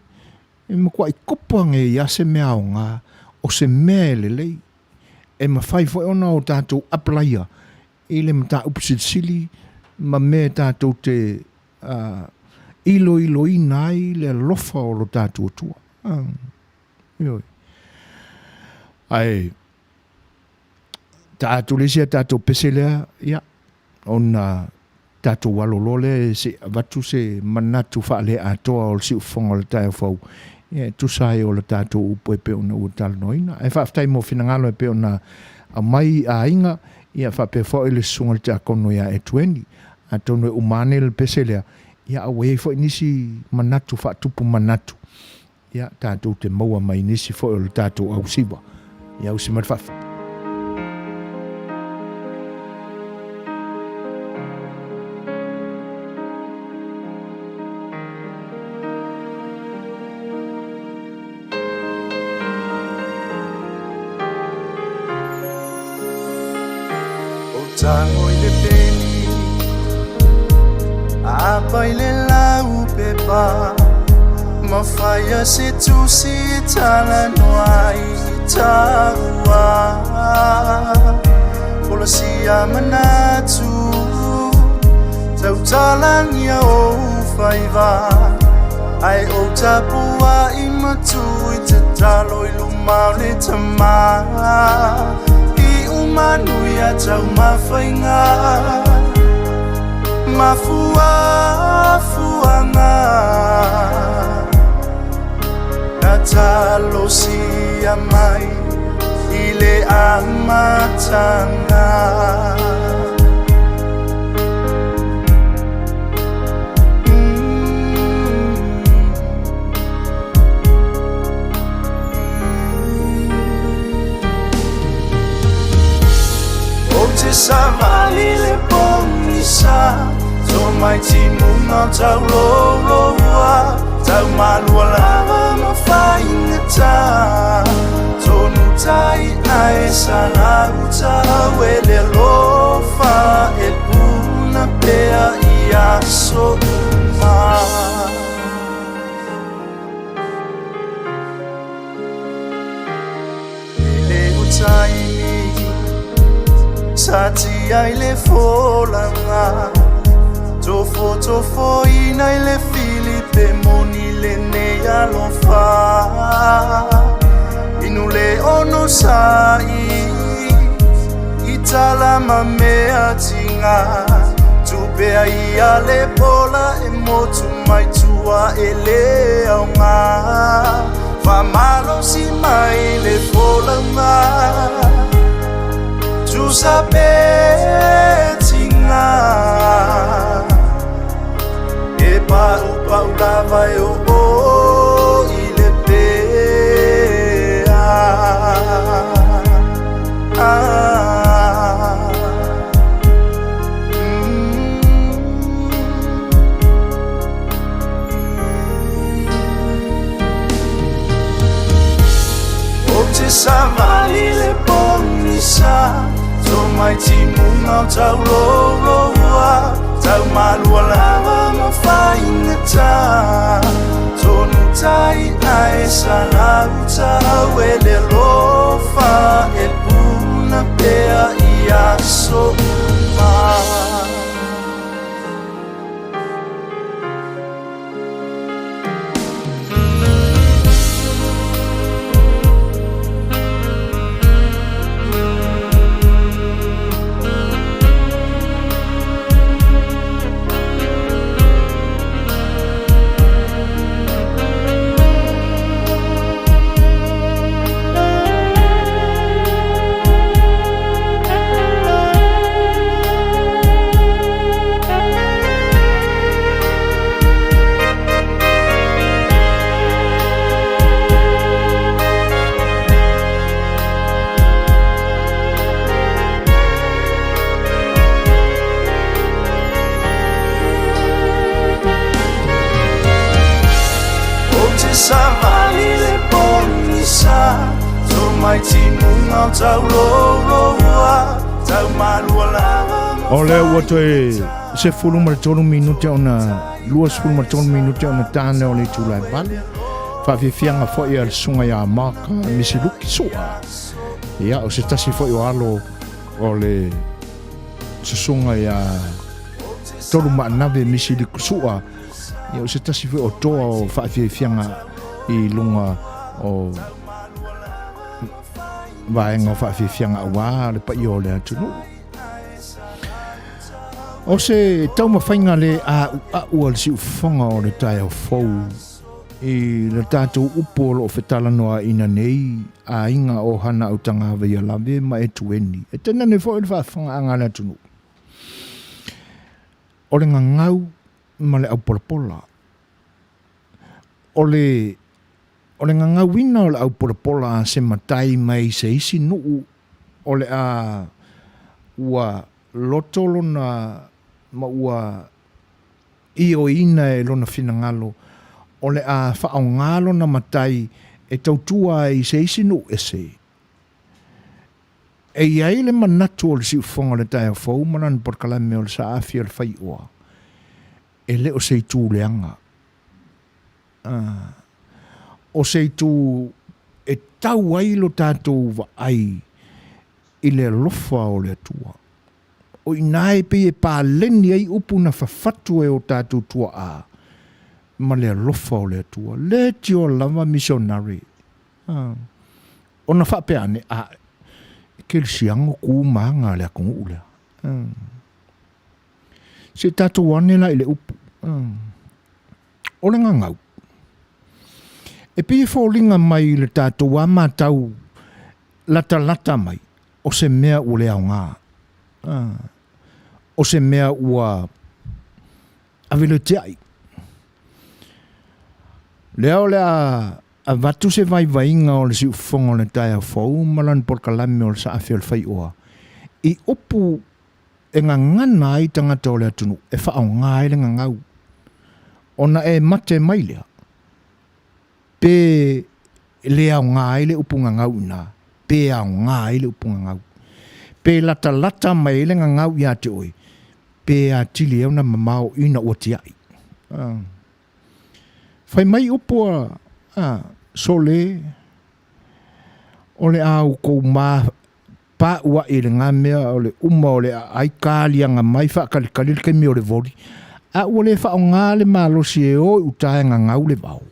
e matuai tupu ane ai lava se mea aoga, o se mea e lelei, e mafai foi ona o tatou apalaia i le mataupu silisili ma mea tatou te iloiloina ai le alofa o lo tatou Atua. Ioe. Ae ta atu le isi a tatou pese lea, ia, ona tatou alo loa lea se i avatu se manatu faaleatoa o le siufofoga o le taeao fou, ia e tusa ai o le tatou upu e pei ona ua talanoaina. Ae faafetai mo finagalo e pei ona aumai i aiga, ia faapea foi le susuga i le tiakono ia Etueni. Atonu e uma ane le pese lea, ia a ua i ai foi nisi manatu faatupu manatu, ia tatou te maua mai nisi foi o le tatou ausiva. Ia ausi mai le faafetai. O tago i le peni Apa i le lau pepa Ma faia se tusi e talanoa ai i taua Folasia manatu Tautalagia ou faiva Ae ou tapuai matua i tatalo i luma o le tama I umanuia taumafaiga Mafuafuaga Na talosia mai i le amataga. savali le pogisa Tomai timuga o taulouloua Taumalua lava ma faigata Tonu tai ae salauta e le alofa E puna pea i aso uma. E le o taimi sa tia i le folaga Tofotofoina i le Filipe moni lenei alofa Inu le onosai i tala ma mea tiga Tupea ia le pola e motu mai tua e le aoga Faamalosi mai le folauga Tusa pe tiga E paupau lava e oo i le pea ah. Ou te savali le pogisa Tomai timuga o taulouloua Taumalua lava ma faigata Tonu tai ae salauta e le alofa E puna pea i aso uma. Ou te savali le pogisa Tomai timuga o taulouloua Taumalua lava ma O lea ua toe 13 minute ona 23 minute ona tane o le itula e 8. Faafiafiaga foi a le susuga ia Mark Misiluki Sua. Ia, o se tasi foi o alo o le susuga ia Tolumaanave Misiluki Sua. Ia, o se tasi foi o toa o faafiafiaga i luga o vaega o faafiafiaga aua le paia o le atunuu. O se taumafaiga le a'ua'u a le siufofoga o le taeao fou i le tatou upu o lo o fetalanoaina nei aiga o Hana Autagavaia-lave ma Etueni, e tainane foi le faafofogaaga a le atunuu. O le gagau ma le aupolapola. O le o le gagauina o le aupolapola a se matai mai se isi nuu o le a ua loto lona ma ua ioeina e lona finagalo o le a faaaoga lona matai e tautua ai i se isi nuu ese. E i ai le manatu o le siufofoga o le taeao fou ma lana polokalame o le Saafi o le Faioa, e le o se itu leaga. O se itu e tau ai lo tatou vaai i le alofa o le Atua. O i ina e pei e paleni ai upu na fafatu e o tatou tuaa ma le alofa o le Atua. Le tio lava misionare. Ona faapea ane, a, e kerisiano ku ma aga a le atunuu lea. Se i tatou ane la i le upu. O le gagau, e pei e foliga mai i le tatou a matau latalata mai, o se mea ua le aoga. O se mea ua aveleteai. Lea o le a avatu se vaivaiga o le siufofoga o le taeao fou ma lana polokalame o le saafi o le faioa. I upu e gagana ai tagata o le atunuu e faaaoga ai le gagau, ona e mate mai lea, pe le aoga ai le upu gagau i ina, pe aoga ai le upu gagau. Pe latalata mai ai le gagau ia te oe, pe atili ai ona mamao ina ua tiai. Fai mai upu a Sole, o le a outou ma paauai i lena mea o le uma o le aai taliaga mai faatalitali le taimi o le voli, a ua le faaaoga le malosi e o i uta e gagau le vao.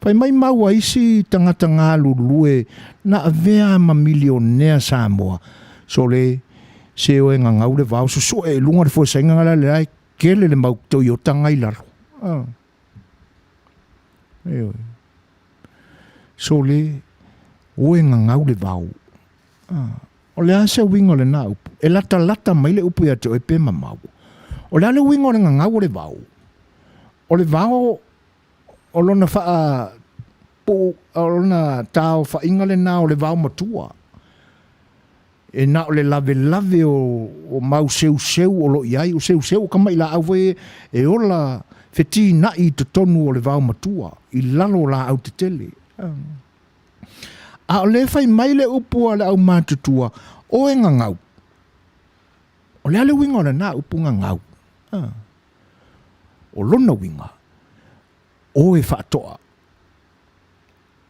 Fai mai mau a isi tagata galulue na avea ma milionea Samoa, sole, se o e gagau le vao, susue i luga le fuesaina la le e kele le mau Toyota nga i lalo. Ioe. Sole, o e gagau le vao. O le a se uiga o lena upu? E latalata mai le upu ia te oe pe mamao. O le a le uiga o le gagau o le vao? O le vao o lona faa puu, o lona taofaiga lena o le vao matua. E na o le lavelave o mau seuseu o lo o i ai. O seuseu o tamailaau foi e ola fetinai i totonu o le vao matua, i lalo o laau tetele. A o lea e fai mai le upu a le aumatutua, oe gagau. O le a le uiga o lena upu gagau? O lona uiga, oe faatoa,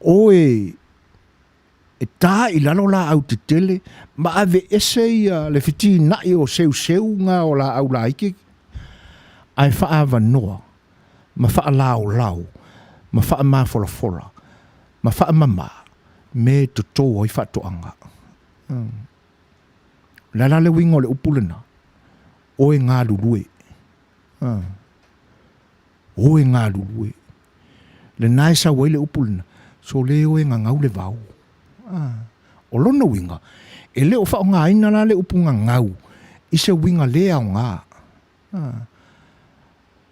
oe e ta i lalo laau tetele ma aveese ia le fetinai o seuseuga o laau laiti, ae faaavanoa ma faalaolao ma faamafolafola ma faamama mea e toto ai faatoaga. O le a la le uiga o le upu lena? Oe galulue. Oe galulue. Lena e sau ai le upu lena, sole oe gagau le vao. O lona uiga, e le o faaaogaina la le upu gagau i se uiga le aoga.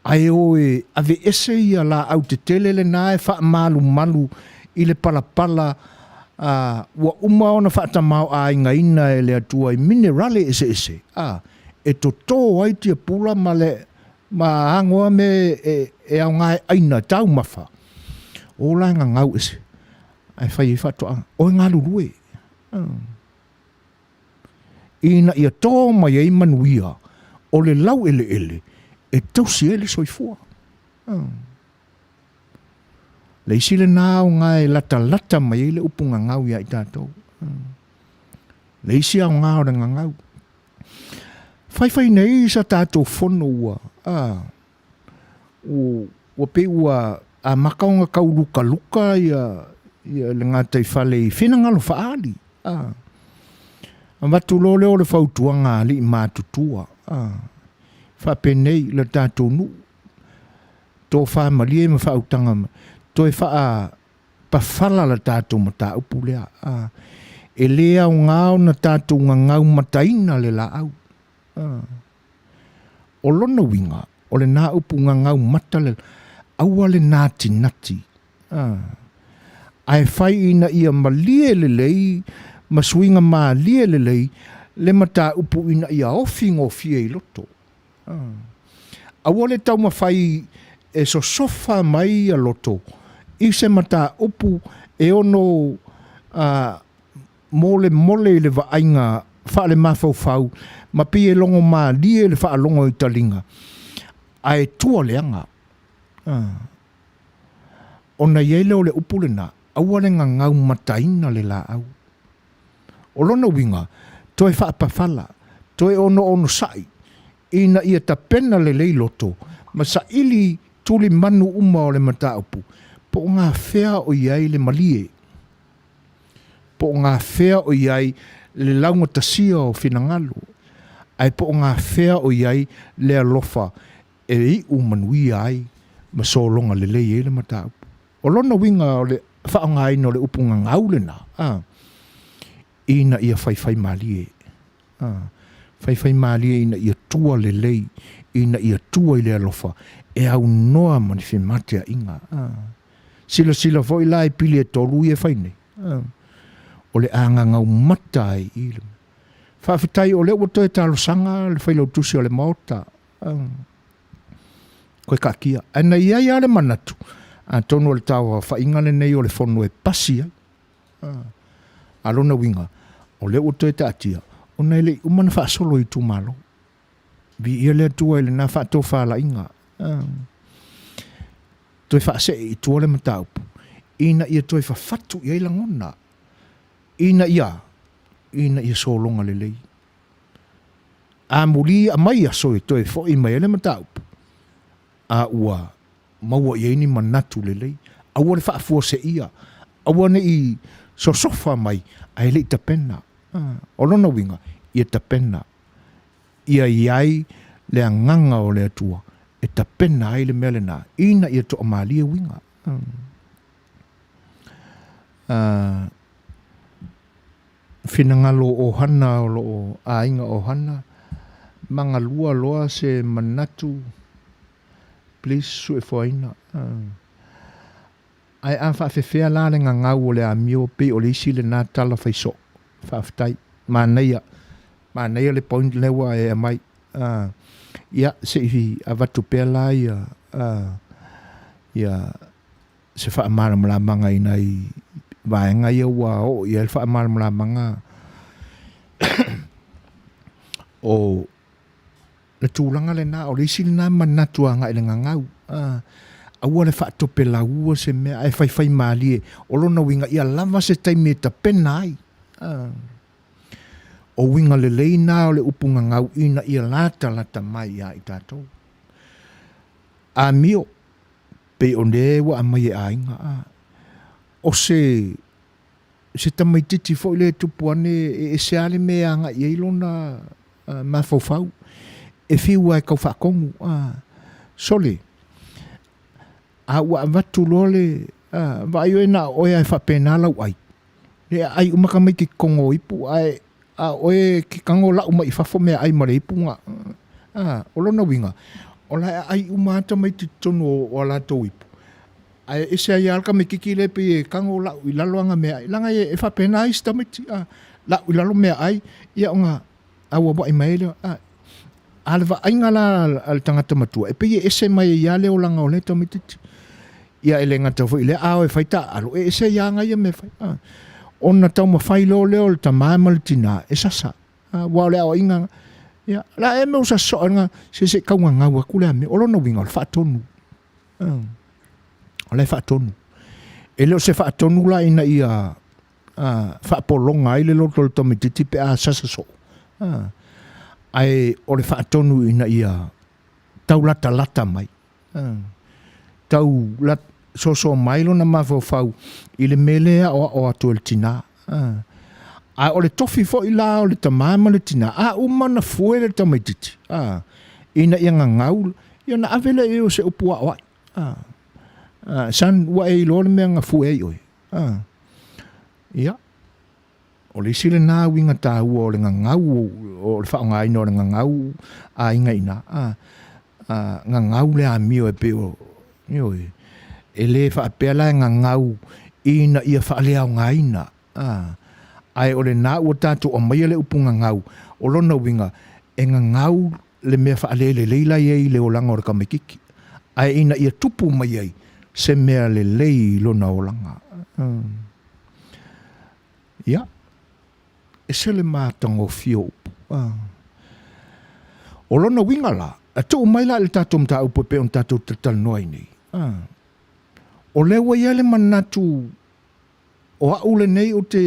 Ae o e aveese ia laau tetele lena e faamalumalu i le palapala ua uma ona faatamaoaigaina e le Atua i minerale eseese, e toto ai tiapula ma le ma agoa mea e aoga e aina e taumafa, o la e gagau ese ae fai ai faatoaga. O e galulue ina ia to mai ai manuia o le laueleele e tausi ai le soifua. Le isi lena aoga e latalata mai ai le upu gagau ia i tatou. Le isi aoga o le gagau. Faifai nei sa tatou fono ua, a, ua pei ua amata ona tau lukaluka ia, ia le gataifale i finagalo faaali. A, avatu loa lea o le fautuaga a alii matutua, a, faapenei le tatou nuu, tofa malie ma faautaga toe faa pafala le tatou mataupu lea. A, e le aoga ona tatou gagaumataina le laau. A, o lona uiga, o lena upu gagaumata le, aua le natinati. A, ae fai ina ia malie lelei ma suiga malie lelei le mataupu ina ia ofi gofie i loto. Aua le taumafai e sosofa mai ia loto i se mataupu e ono molemole i le vaaiga faalemafaufau ma pei e logo malie le faalogo i taliga, ae tua leaga. Ona i ai lea o le upu lena, aua le gagaumataina le laau. O lona uiga, toe faapafala, toe onoonosai, ina ia tapena lelei loto ma saili tulimanu uma o le mataupu, po o gafea o i ai le malie, po o gafea o i ai le laugatasia o finagalo, ae po o gafea o i ai le alofa e iu manuia ai ma sologa lelei ai le mataupu. O lona uiga o le faaaogaina o le upu gagau lena, a, ina ia faifaimalie, a, faifaimalie ina ia tua lelei, ina ia tua i le alofa, e aunoa ma ni femateaiga. A, silasila foi la i pili e tolu ia e fai nei. A, o le a gagau mata ai i le Faafetai o lea ua toe talosaga le Failautusi o le Maota, koe kaatia. Ae na i ai lava le manatu, atonu o le tauaofaiga lenei o le fono e pasi ai. A lona uiga, o lea ua toe taatia, ona e le i uma ona faasolo i itumalo. Viia le Atua i lena faatofalaiga. Toe faasee i tua le mataupu, ina ia toe fafatu i ai lagona, ina ia, ina ia sologa lelei. Amuli aumai aso e toe foi mai ai le mataupu, a ua maua i ai ni manatu lelei. Aua le faafuaseia, aua ne i sosofa mai ae le i tapena. O lona uiga, ia tapena, ia i ai le agaga o le Atua e tapena ai le mea lena, ina ia toamalie uiga. Finagalo o ʻohana o loo aiga ʻohana magalua loa se manatu please suefuaina ae a faafefea la le gagau o le amio pei o le isi lena tala fai soo faafetai manaia manaia le point lea ua e aumai ia sei avatu pea la ia ia se faamalamalamaga i nai vaega ia ua oo i ai le faamalamalamaga o le tulaga lena, o le isi lena manatu agai i le gagau. Aua le faatopelaua se mea ae faifai malie. O lona uiga ia lava se taimi e tapena ai. O uiga lelei na o le upu gagau ina ia latalata mai ia i tatou. Amio, pei o le ua aumai e aiga a. O se se tamaititi foi lea e tupu ane e ese lava le mea e agai i ai lona mafaufau. E fiu lava e tau faatonu a. Sole, a ua avatu loa le, a, vaai oe na o oe lava e faapena lau ai. E aai uma tamaiti i totonu o ipu ae a o oe e te tago lau mai fafo meaai ma le ipu na. A, o lona uiga, o la e aai uma lava tamaiti i totonu o a latou ipu, ae ese ai lava le tamaititi lea e pei e tago lau i lalo ana meaai, leaga e faapena isi tamaiti, a, lau i lalo meaai, ia ona auauai mai ai lea. A, a o le vaaiga la a le tagata matua, e pei e ese mai ai lava le olaga o lea tamaititi. Ia e le gata foi i lea, a o e fai taaalo, e ese ai lava ana ia mea e fai. A, ona taumafai loa lea o le tama ma le tina e sasa. A, aua o le aoaiga, ia, o le a ea le mea ua sasa soo ai lena, se se i tau gagau atu le amio. O lona uiga, o le faatonu. A, o la e faatonu. E le o se faatonu la ina ia faapologa ai le loto o le tamaititi pe a sasa soo. Ae o le faatonu ina ia tau latalata mai. Tau soso mai lona mafaufau i le mea lea e aoao atu e le tina. A o le tofi foi la o le tama ma le tina, a uma ona fue le tamaititi, ina ia gagau, ia ona ave lea i ai o se upu aoai. Son, ua e iloa le mea na fue ai oe. Ia, o le isi lena uiga taua o le gagau, o le faaaogaina o le gagau aiga i ina, gagau le amio e pei o, ioe, e le faapea la e gagau ina ia faaleaogaina, ae o lena ua tatou aumaia le upu gagau, o lona uiga, e gagau le mea faalelelei la e i ai i le olaga o le tamaititi, ae ina ia tupu mai ai se mea lelei i lona olaga. Ia, ese le matagofie o upu. O lona uiga la, e tuu mai la i le tatou mataupu e pei ona tatou talatalanoa ai nei, o lea ua i ai le manatu o au lenei ou te,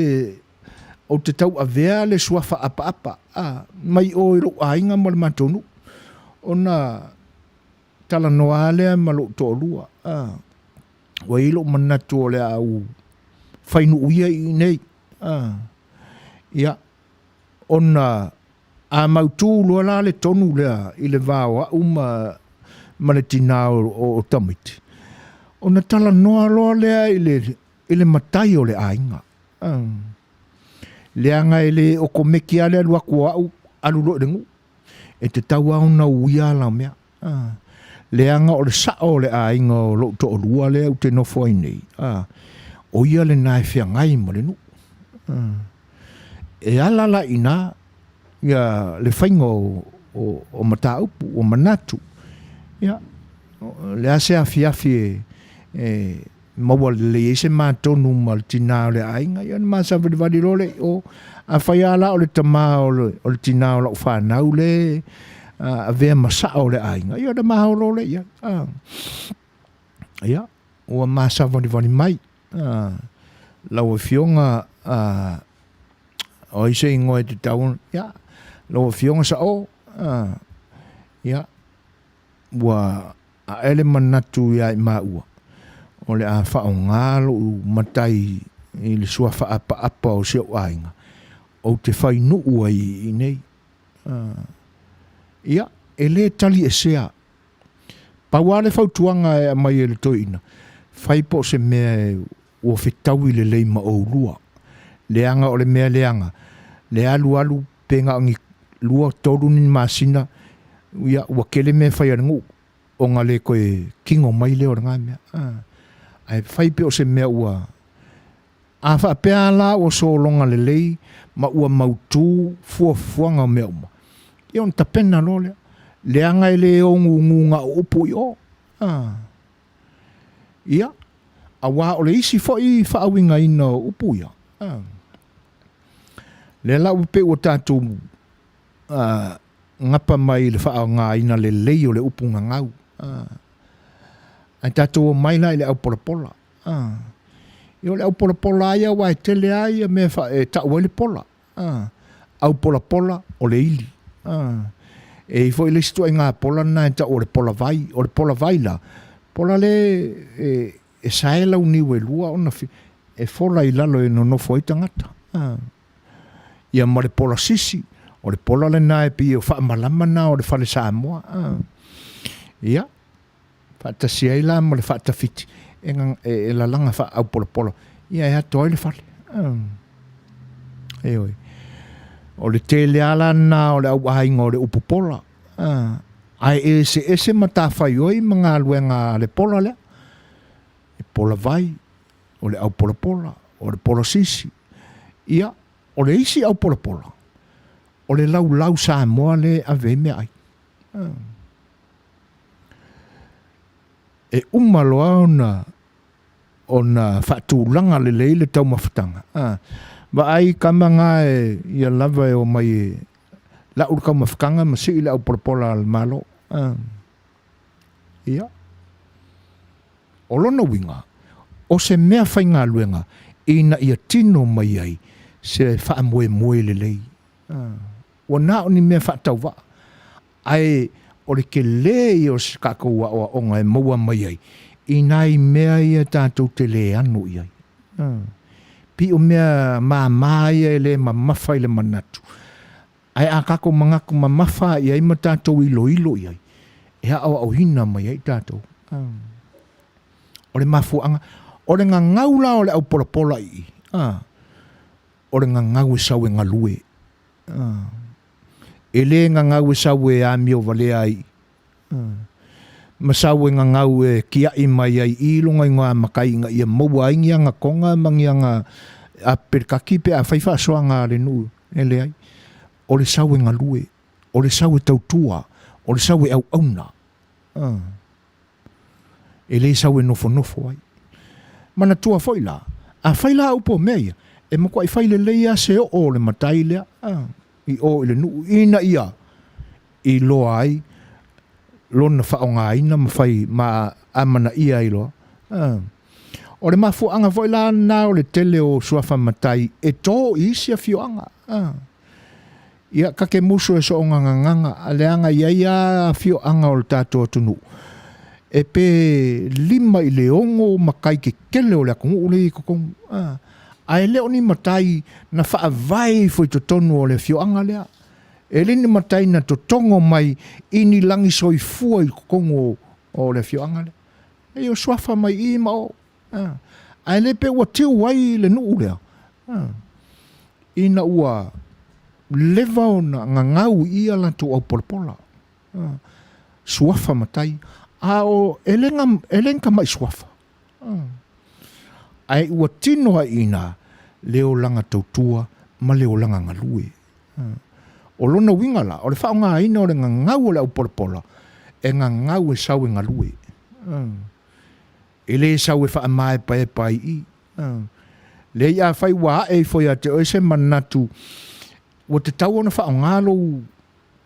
ou te tauavea le suafa apaapa a, mai o i lou aiga ma le matou nuu, ona talanoa lava lea ma lou toalua, a, ua i ai lou manatu o le a ou fai nuu ia i inei, a, ia, ona a mautu loa la le tonu lea i le va o au ma, ma le tinā o, o tamaiti, ona talanoa loa lea i le, i le matai o le aiga. Leaga e le okomeki lava le alu atu o au alu loa i le nuu. E tatau lava ona uia ala o mea. Leaga o le sao o le aiga o lou toalua lea ou te nofo ai nei, o ia lena e feagai ma le nuu. E ala la i ina ia le faiga o mataupu, o manatu. Ia, o le a se afiafi e maua lelei ai se matonu ma le tina o le aiga, ia ona ma savalivali loa lea i o. Afai lava la o le tama o le tina o lau fanau lea e avea ma sao o le aiga, ia ona ma o loa lea i ai. Ia, ua ma savalivali mai lau Afioga, o ai se igoa e tatau ona, ia, lau Afioga Sao, ia, ua ae le manatu ia i maua, o le a faaaoga lou matai i le suafa apaapa o si ou aiga, ou te fai nuu ai i inei. Ia, e le taliesea. Pau lava le fautuaga e aumai e le toeaina, fai po o se mea ua fetaui lelei ma oulua. Leaga o le mea leaga, le alualu pe na o ni 2, 3 ni masina, ia ua tele mea e fai a le nuu, ona le toe tino mai lea o lena mea. Ae fai pe o se mea ua... A faapea lava la ua sologa lelei ma ua mautu fuafuaga o mea uma, ia ona tapena loa lea. Leaga e le o gugu na o upu i o. Ia, aua o le isi foi faauigaina o upu ia, lea la ua pei ua tatou gapa mai i le faaaogaina lelei o le upu gagau, ae tatou omai la i le aupolapola. Ia o le aupolapola lava ia aua e tele lava ia mea e tau ai le pola. Aupolapola o le ili. E i ai foi le isi ituaiga pola lena e tau o le pola vai. O le pola vai la, pola lea e sae launiu e lua ona e fola i lalo e nonofo ai tagata. Ia ma le pola sisi, o le pola lena e pei o faamalama na o le fale Samoa. Ia, faatasi ai la ma le faatafiti e lalaga faaaupolapola, ia e ato ai le fale. Ioe. O le tele lava la lena o le auaiga o le upu pola. Ae eseese matafaioi ma galuega a le pola lea. E pola vai, o le aupolapola, o le pola sisi. Ia, o le isi aupolapola, o le laulau Samoa lea e ave ai meaai. E uma loa ona ona faatulaga lelei le taumafataga. Vaai tama na e ia lava e omai e lau le taumafataga ma sii le aupolapola a le Malo. Ia. O lona uiga, o se mea faigaluega ina ia tino mai ai se faamoemoe lelei. Ua na o ni mea faatauvaa, ae o le tele ia o se tatou aoaoga e maua mai ai i nai mea ia tatou te le ano i ai. Pei o mea mama ia e le mamafa i le manatu, ae a tatou manatu mamafa i ai ma tatou iloilo i ai, e aoaoina mai ai tatou. O le mafuaaga, o le gagau la o le aupolapola i i, o le gagau e sau e galue. E le gagau e sau e amio valea ai ma sau e gagau e kiaʻi mai ai i lona igoa matai ina ia maua ai ni aga toga ma ni aga apelepelekaki pe afai faasoaga a le nuu e leai. O le sau e galue, o le sau e tautua, o le sau e auauna. E le sau e nofonofo ai. Manatua foi la, afai la upu o mea ia, e matuai fai lelei lava se oo o le matai lea i o i le nuu ina ia iloa ai lona faaaogaina ma fai ma amanaia ai loa. O le mafuaaga foi la lena o le tele o suafa matai e to i isi afioaga. Ia, ta te musu e soona gagaga, leaga e i ai lava afioaga o le tatou atunuu e pe 5 i le 6 matai tetele o le atunuu lea e i totonu, ae le o ni matai na faavae ifo i totonu o le afioaga lea. E le ni matai na totogo mai i ni lagi soifua i totonu o le afioaga lea. E o suafa mai i ma o, ae le pe ua tiu ai le nuu lea, ina ua leva ona gagau i ia latou aupolapola, suafa matai, a o e le e le ni tamai suafa, ae ua tino ai i ina. le olaga tautua ma le olaga galue. O lona uiga la, o le faaaogaina o le gagau o le aupolapola, e gagau e sau e galue. E le sau e faamaepaepa ai i i. Leai afai ua ae ifo ia te oe se manatu ua tatau ona faaaoga lou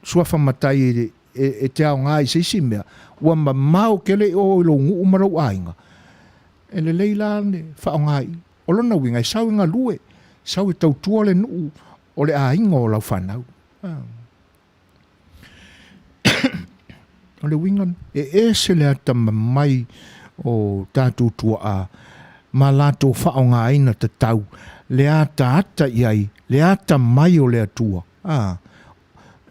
suafa matai e te aoga i se isi mea, ua mamao tele i o i lou nuu ma lou aiga, e lelei la le faaaoga i i. O lona uiga, e sau e galue, sau e tautua le nuu o le aiga o lau fanau. O le uiga, e ese le atamamai o tatou tuaa ma latou faaaogaina tatau le ataata i ai le atamai o le Atua. A,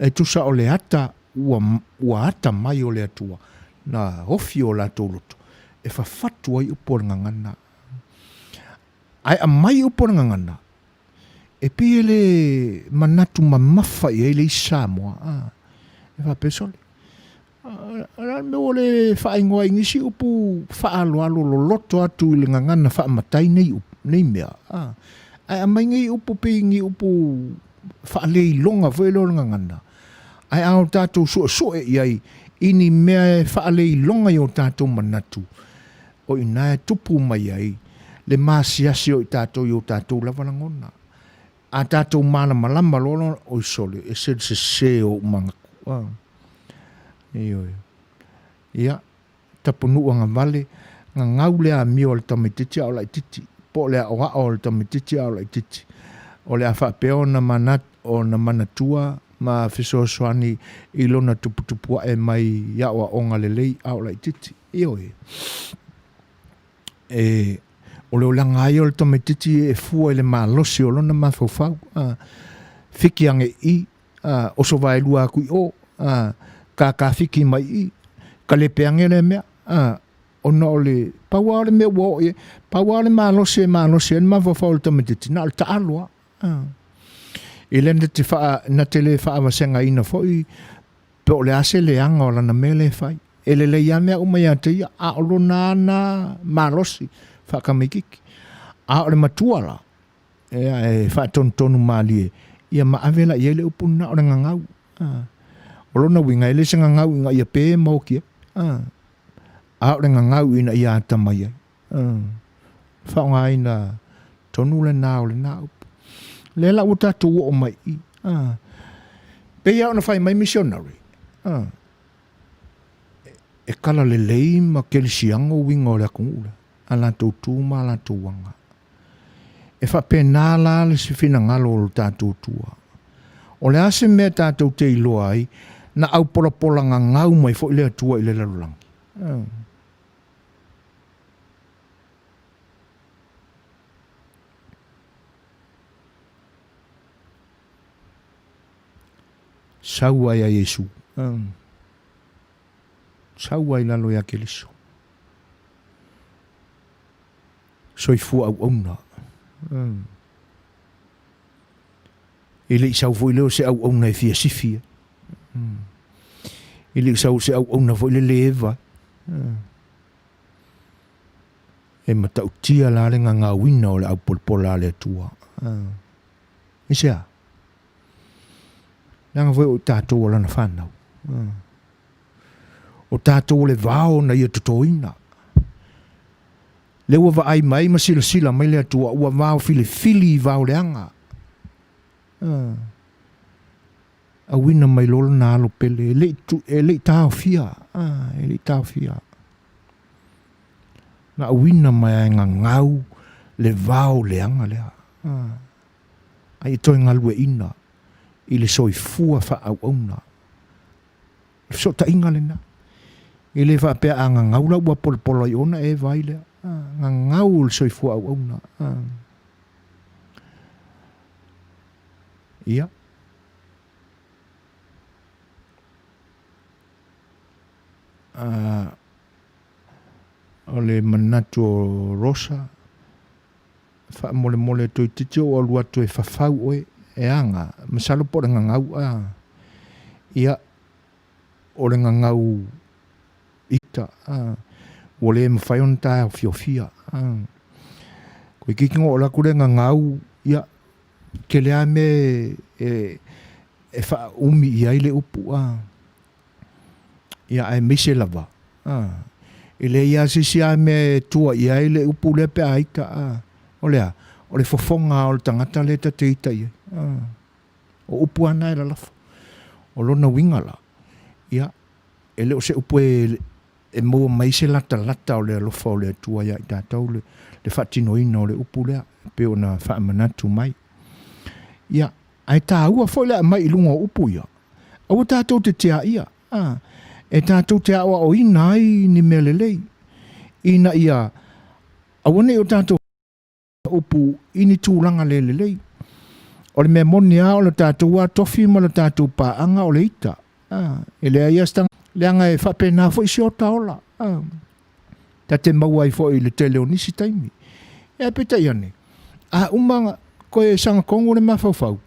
e tusa o le ata ua, ua ata mai o le Atua na ofi o latou loto e fafatu ai upu o le gagana. Ae aumai upu o le gagana, e pei e le manatu mamafa i ai le isi Samoa. A, e faapea, sole, o le a le mea ua le faaigoa ai i nisi upu faaaloalo loloto atu i le gagana faamatai nei, nei mea. A, ae aumai nei upu pei ni upu faaleiloga foi lea o le gagana. Ae a o tatou suesue i ai i ni mea e faaleiloga i o tatou manatu, o i ina e tupu mai ai le masiasi o i tatou i o tatou lava lagona. A tatou malamalama loa, oi sole, e ese le sese o ou manatu. Ah. Ioe. Ia, tapunuu agavale, gagau le amio a le tamaitiiti a o laitiiti, po o le aoao a le tamaitiiti a o laitiiti. O le a faapea ona manat, ona manatua ma fesoasoani i lona tuputupuae mai i aoaoga lelei a o laitiiti. Ioe. E, o le olaga lava ia o le tamaitiiti e fua i le malosi o lona mafaufau. A, fiki ane i i, a, oso vaelua atu i o, a, kākāfiki mai i i, kalepe ane lea mea. A, ona o le, pau lava o le mea ua oo i ai, pau lava o le malosi e malosi ai le mafaufau o le tamaitiiti, na o le taalo lava. A. E le na te, faa, na te le faavasegaina foi Po o le a se leaga o lana mea lea e fai. E lelei lava mea uma ia te ia, a o lona ana malosi faatamaitiiti. A o le matua la, ia, e faatonutonu malie, ia ma ave la i ai le upu lena o le gagau. O lona uiga, e le se gagau ina ia pe ma oti ai, a o le gagau ina ia atamai ai. Faaaogaina tonu lena o lena upu. Lea la ua tatou oo mai i i. Pei lava ona fai mai misionare, e kala lelei ma kerisiano uiga o le atunuu lea, a latou tu ma a latou aga. E faapena la le finagalo o lo tatou Atua. O le a se mea tatou te iloa ai, na aupolapola gagau mai foi le Atua i le lalolagi. Sau ai a Iesu. Sau ai lalo ia Keriso. Soifua auauna. E le i sau foi lea o se auauna e fia sifi ai. E le i sau se auauna foi le le eva. E matautia la le gagauina o le aupolapola a le Atua. Aisea? Leaga foi o i tatou o lana fanau. O tatou o le vao na ia totoina. Lea ua vaai mai ma silasila mai le Atua ua vao filifili i vao leaga. Auina mai loa lona alo pele, e le i, e le i taofia, e le i taofia. Na auina mai ai gagau le vao leaga lea. A ia toe galueina i le soifua faaauauna. O le fesootaiga lena. E le faapea a gagau la ua polapola i ona e vai lea. Gagau le soifua auauna. Ia. O le manatu o Rosa, faamolemole toeitiiti ou alu atu e fafau oe, e aga, masalo po o le gagau a. Ia, o le gagau ita, a, ua le mafai ona taofiofia, a. Toeitiiti na oo atu le gagau. Ia, tele lava mea e, e faaumi i ai le upu, a. Ia, aemaise lava, a, e leai lava se isi lava mea e tua i ai le upu lea pe a ita, a. O le a? O le fofoga lava o le tagata lea ta te ita i ai, a. O upu lava na e lalafo. O lona uiga la, ia, e le o se upu e, e maua mai se latalata o le alofa o le Atua ia i tatou le, le faatinoina o le upu lea, e pei ona faamanatu mai. Ia, ae taua foi le aumai i luga o upu ia, aua tatou te tiaia, a, e tatou te aoaoina ai ni mea lelei, ina ia aua ne i o tatou upu i ni tulaga le lelei. O le mea moni lava o le tatou lava tofi ma le tatou paaga o le ita. A, e leai lava se tagata, leaga e faapena foi si ota ola. A, ta te maua ai foi i le tele o nisi taimi. Ae peitai ane, a uma toe sagatonu le mafaufau,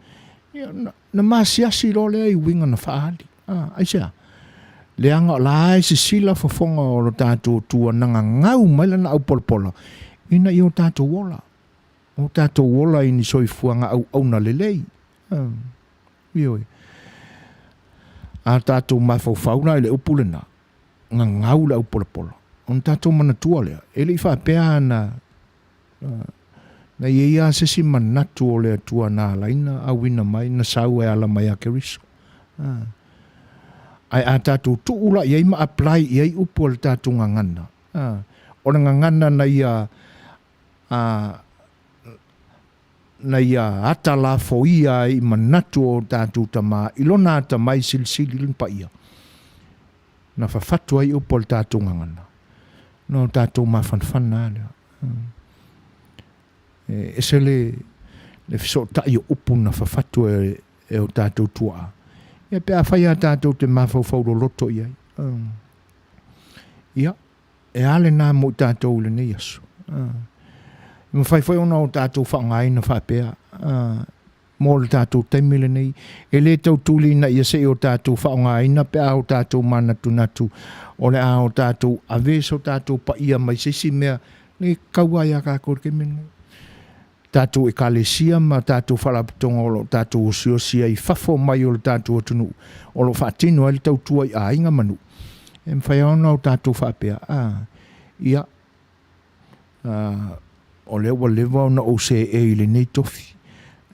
ia, na, na masiasi loa lea i uiga na faaali. A, aisea? Leaga o la e sisila fofoga o lo tatou Atua na gagau mai lana aupolapola ina ia o tatou ola, o tatou ola i ni soifuaga auauna lelei. A, ioe. A tatou mafaufau la i le upu lena, gagau le aupolapola, ona tatou manatua lea, e le i faapea na Na i ai lava se isi manatu o le Atua na ala ai na auina mai, na sau e ala mai ia Keriso. Ae a tatou tuu la i ai ma apply i ai upu a le tatou gagana, o le gagana na ia, na ia ata lafoia ai i manatu o tatou tama i lona atamai silisili le paia, na fafatu ai upu a le tatou gagana, na o tatou mafanafana lava lea. E ese le, le fesootai o upu na fafatu e, e o tatou tuaa. Ia pe afai a tatou te mafaufau loloto i ai. Ia, e a lena mo i tatou i lenei aso. E mafai foi ona o tatou faaaogaina faapea mo le tatou taimi lenei. E le tau tuli ina ia se i o tatou faaaogaina pe a o tatou manatunatu o le a o tatou ave so tatou paia mai se isi mea nei tatau lava ia tatou i le taimi lenei. Tatou ekalesia ma tatou faalapotopotoga o lo o tatou osiosi ai i fafo mai o le tatou atunuu o lo o faatino ai le tautua i aiga ma nuu, e mafai lava ona o tatou faapea, a, ia, o lea ua leva ona ou seei i lenei tofi,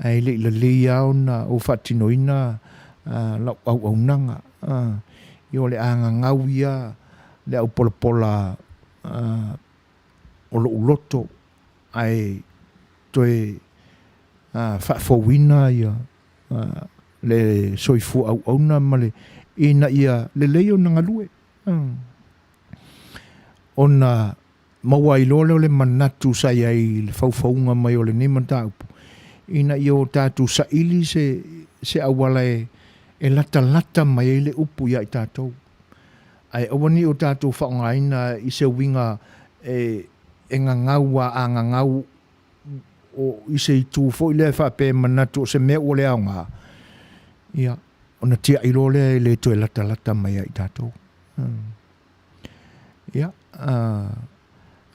ae le i lelei lava ona ou faatinoina lau auaunaga. Ia o le a gagau ia le aupolapola o lou loto ae toe faafouina ia le soifua auauna ma le ina ia lelei ona galue. Ona maua ai loa lea o le manatu sa i ai i le faufauga mai o lenei mataupu, ina ia o tatou saili se, se auala e, e latalata mai ai le upu ia i tatou. Ae aua ne i o tatou faaaogaina i se uiga e, e gagau a, a gagau o, i se itu foi lea e faapea e manatu o se mea ua le aoga, ia, ona tiai loa lea e le toe latalata mai ia i tatou. Ia,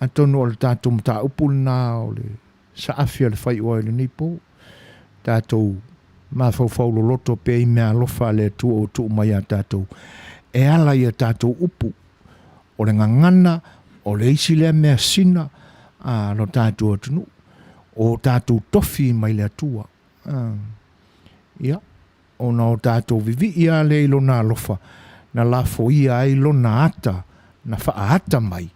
atonu o le tatou mataupu lena o le saafi a le faai'oa i lenei po, tatou mafaufau loloto pea i meaalofa a le Atua ua tuu mai ia tatou e ala i a tatou upu. O le gagana, o le isi lea measina a lo tatou atunuu, o tatou tofi mai le Atua. Ia, ona o tatou vivii lava lea i Lona alofa, na lafoia ai Lona ata, na faaata mai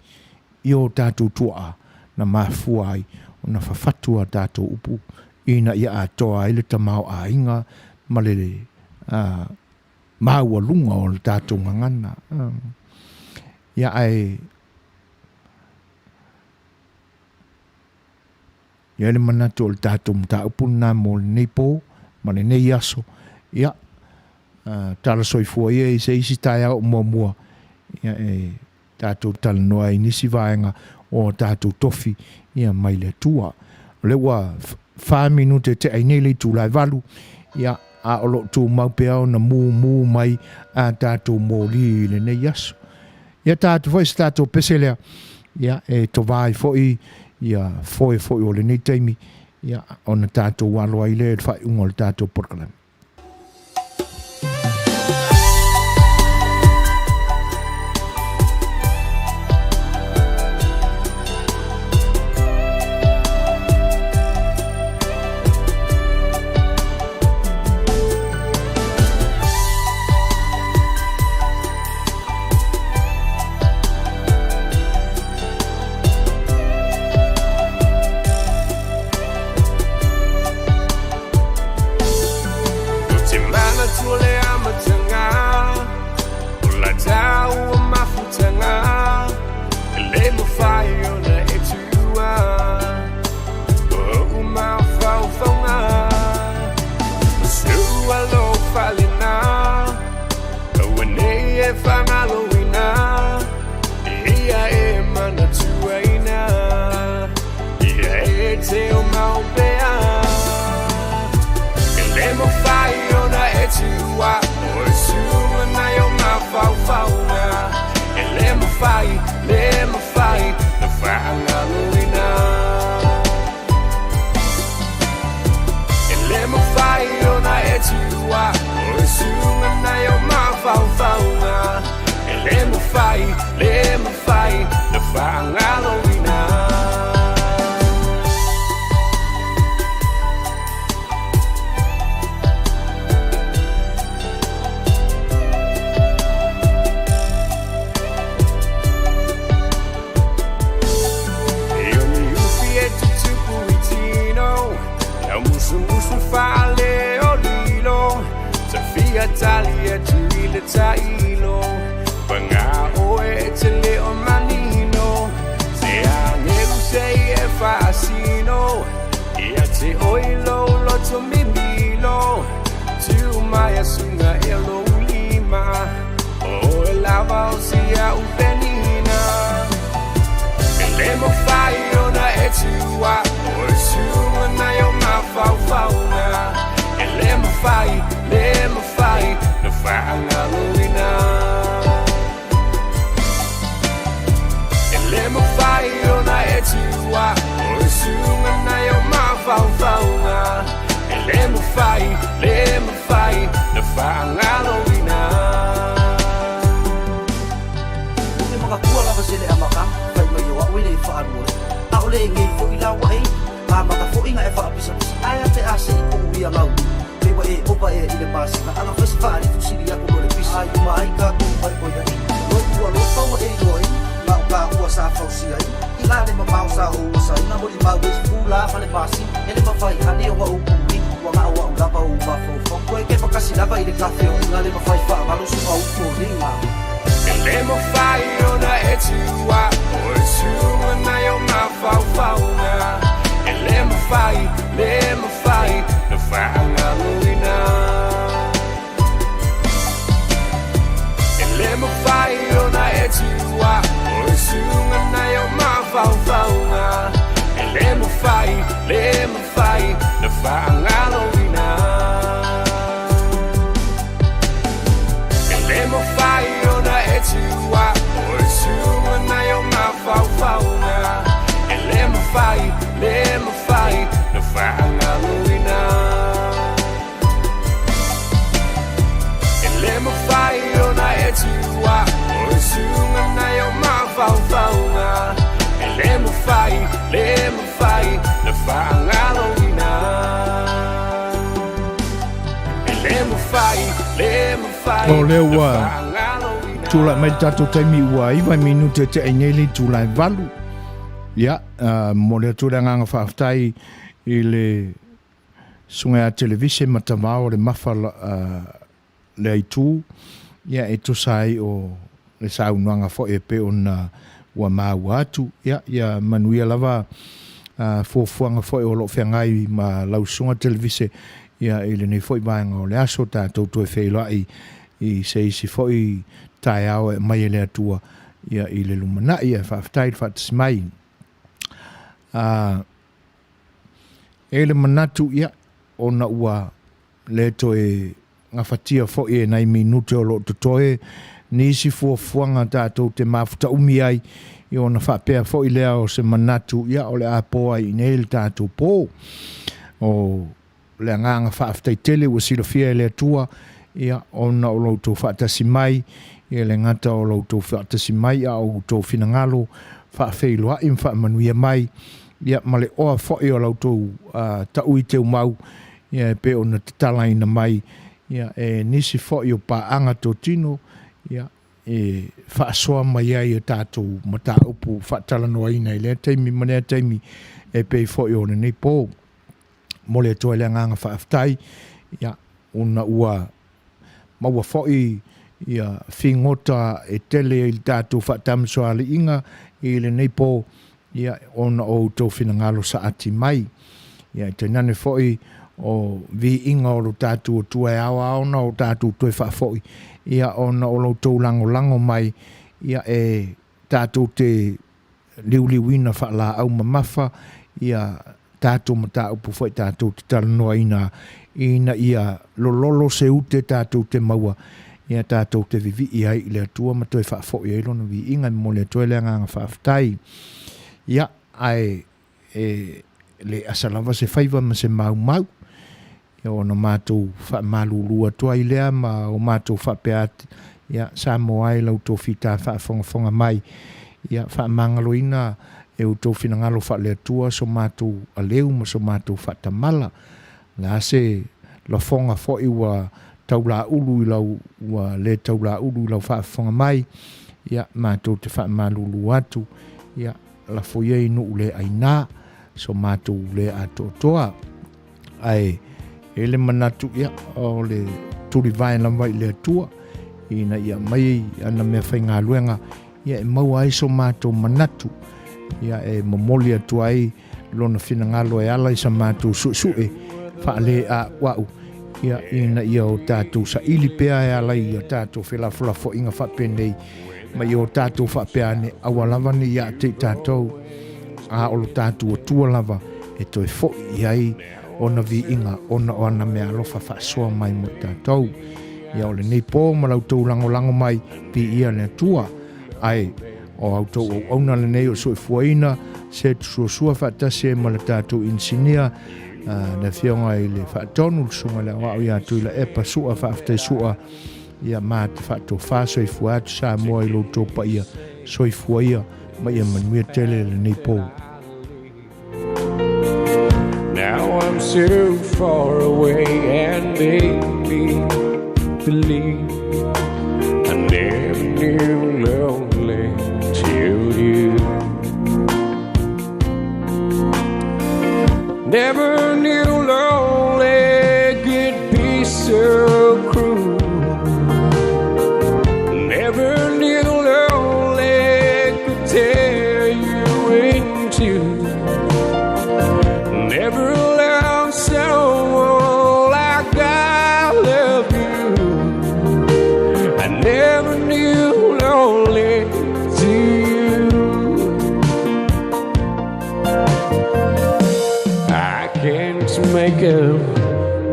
i o tatou tuaa, na mafua ai ona fafatu a tatou upu ina ia atoa ai le tamaoaiga ma le maualuga o le tatou gagana. Ia ae I ai le manatu o le tatou mataupu lena mo lenei po ma lenei aso. Ia, tala soifua ia i se isi taeao o muamua, ia e tatou talanoa ai i nisi vaega o a tatou tofi ia mai le Atua. O lea ua fa minute tea ai nei le itula e 8, ia, a o lo o tumau pea ona mumu mai a tatou moli i lenei aso. Ia ta atu foi se tatou pese lea, ia, e tova ai foi ia foe foi o lenei taimi. Ia, ona tatou alo ai lea i le faaiuga o le tatou polokalame. O lea ua tulai mai le tatou taimi ua 9 minute e tea nei le itula e 8. Ia, momoli atu le agaga faafetai i le susuga ia Televise Matavao le Mafa lea itu, ia e tusa ai o le saunoaga foi e pei ona ua maua atu. Ia, ia manuia lava fuafuaga foi o lo o feagai ma lau susuga Televise ia i lenei foi vaega o le aso, tatou toe feiloai i se isi foi taeao e aumai e le Atua ia i le lumanai. Ae faafetai le faatasi mai. E i ai le manatu, ia, ona ua le toe gafatia foi e nai minute o lo o totoe nisi fuafuaga tatou te mafutaumi ai, ia ona faapea foi lea o se manatu, ia o le a po ai i inei le tatou po. O le agaga faafetai tele ua silafia e le Atua, ia ona o lo outou faatasi mai, ia e le gata o lo outou faatasi mai, a o outou finagalo faafeiloai ma faamanuia mai, ia ma le oa foi o la outou taui teumau, ia e pei ona tatalaina mai, ia e nisi foi o paaga totino, ia e faasoa mai ai a tatou mataupu faatalanoaina i lea taimi ma lea taimi e pei foi o lenei po. Momoli atu ai le agaga faafetai, ia, ona ua maua foi ia figota e tele i le tatou faatamasoaliiga i lenei po, ia, ona o outou finagalo saati mai. Ia, e tainane foi o viiga o lo tatou Atua e ao lava ona o tatou toe faafoi, ia, ona o lo outou lagolago mai, ia, e tatou te liuliuina faalaau mamafa ia tatou mataupu foi tatou te talanoaina ina ia lololo se ute tatou te maua, ia tatou te vivii ai i le Atua ma toe faafoi ai lona viiga. E momoli atu ai le agaga faafetai. Ia, ae e le asa lava se faiva ma se maumau, ia ona matou faamalulu atu ai lea ma o matou faapea atu, ia Samoa e la outou fita faafogafoga mai, ia faamagaloina e outou finagalo faale-Atua so matou aleu ma so matou faatamala. O le a se lafoga foi ua taulaulu i lau, ua le taulaulu i lau faafofoga mai, ia matou te faamalulu atu, ia lafo ia i nuu le aina so matou le atoatoa. Ae e le manatu, ia, o le tulivae lava i le Atua ina ia aumai ana mea faigaluega, ia e maua ai so matou manatu, ia e momoli atu ai lona finagalo e ala i sa matou suesue faaleauau, ia ina ia o tatou saili pea e ala i a tatou felafolafoaiga faapenei, ma ia o tatou faapea ane, aua lava ne i ate i tatou, a o lo tatou Atua lava e toe foi i ai ona viiga ona o ana meaalofa faasoa mai mo i tatou. Ia o lenei po ma la outou lagolago mai, viia le Atua. Ae o a outou auauna lenei o soifuaina, se tusuasua faatasi ai ma le tatou inisinia, le Afioga i le Faatonu, le Susuga i le Aoao ia Tuilaepa Sua, faafetai Sua, ia ma te faatofa soifua atu Samoa i lo outou paia, soifua ia ma ia manuia tele lenei po. Now I'm so far away and make me believe I never knew lonely till you. Never knew lonely could be so cruel. Never knew lonely could tear you in two. Never loved someone like I love you. I never knew lonely till you. I can't make up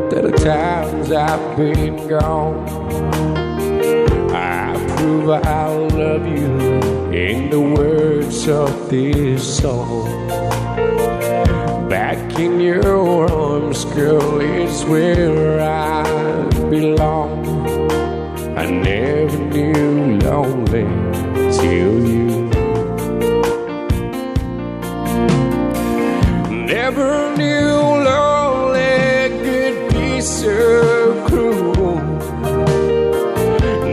the times I've been gone. I prove I love you in the words of this song. Back in your arms, girl, is where I belong. I never knew lonely till you. Never knew lonely could be so cruel.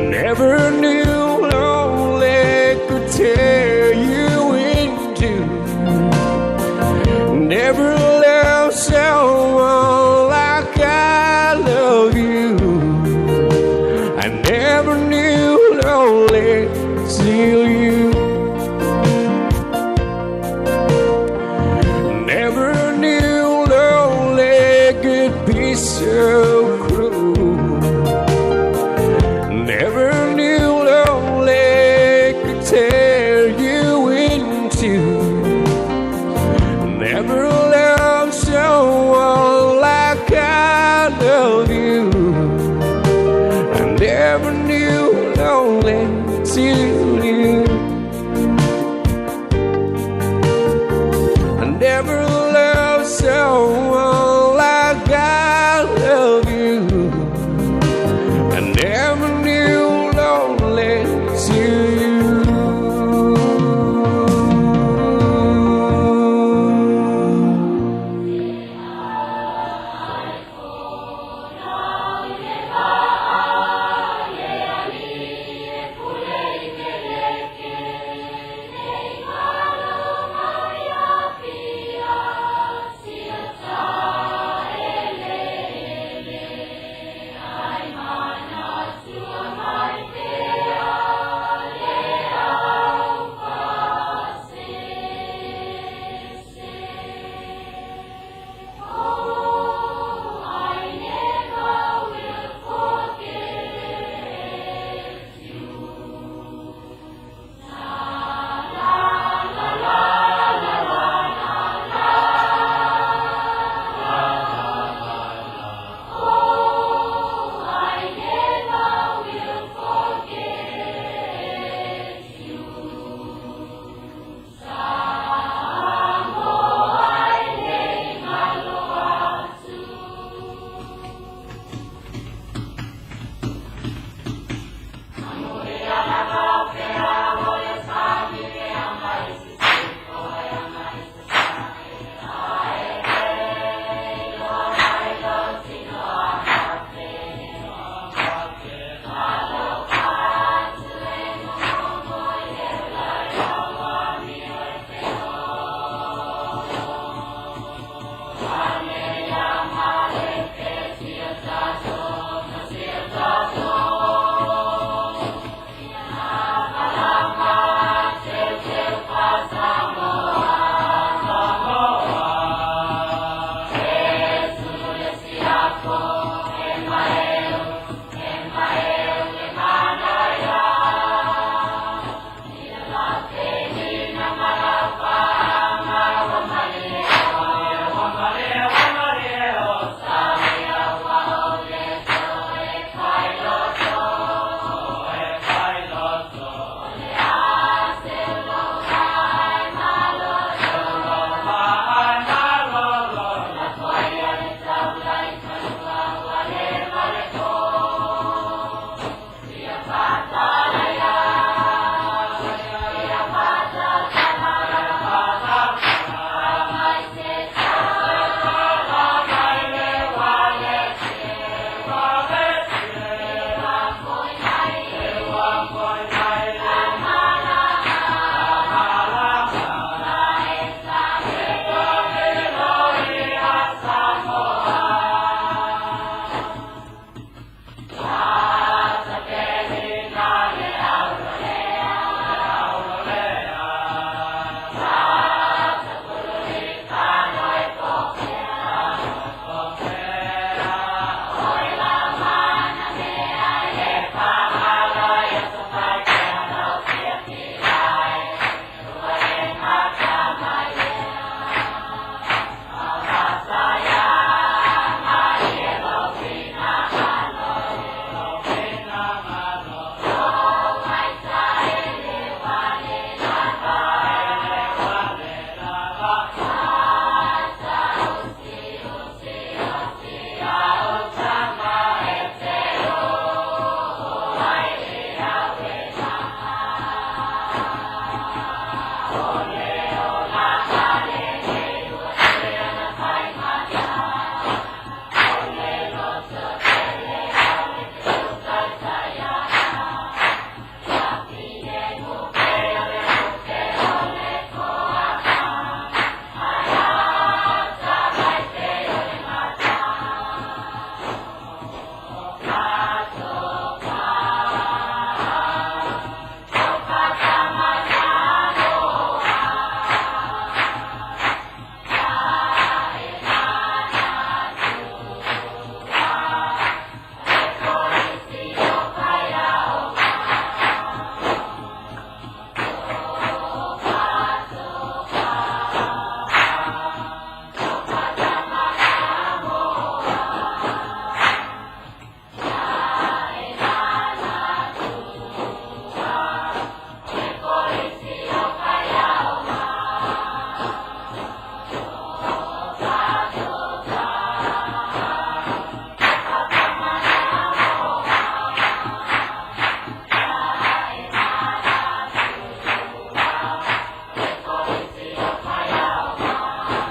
Never knew lonely could tear you in two. Never loved someone like I love you. I never knew lonely till you. Never knew lonely could be so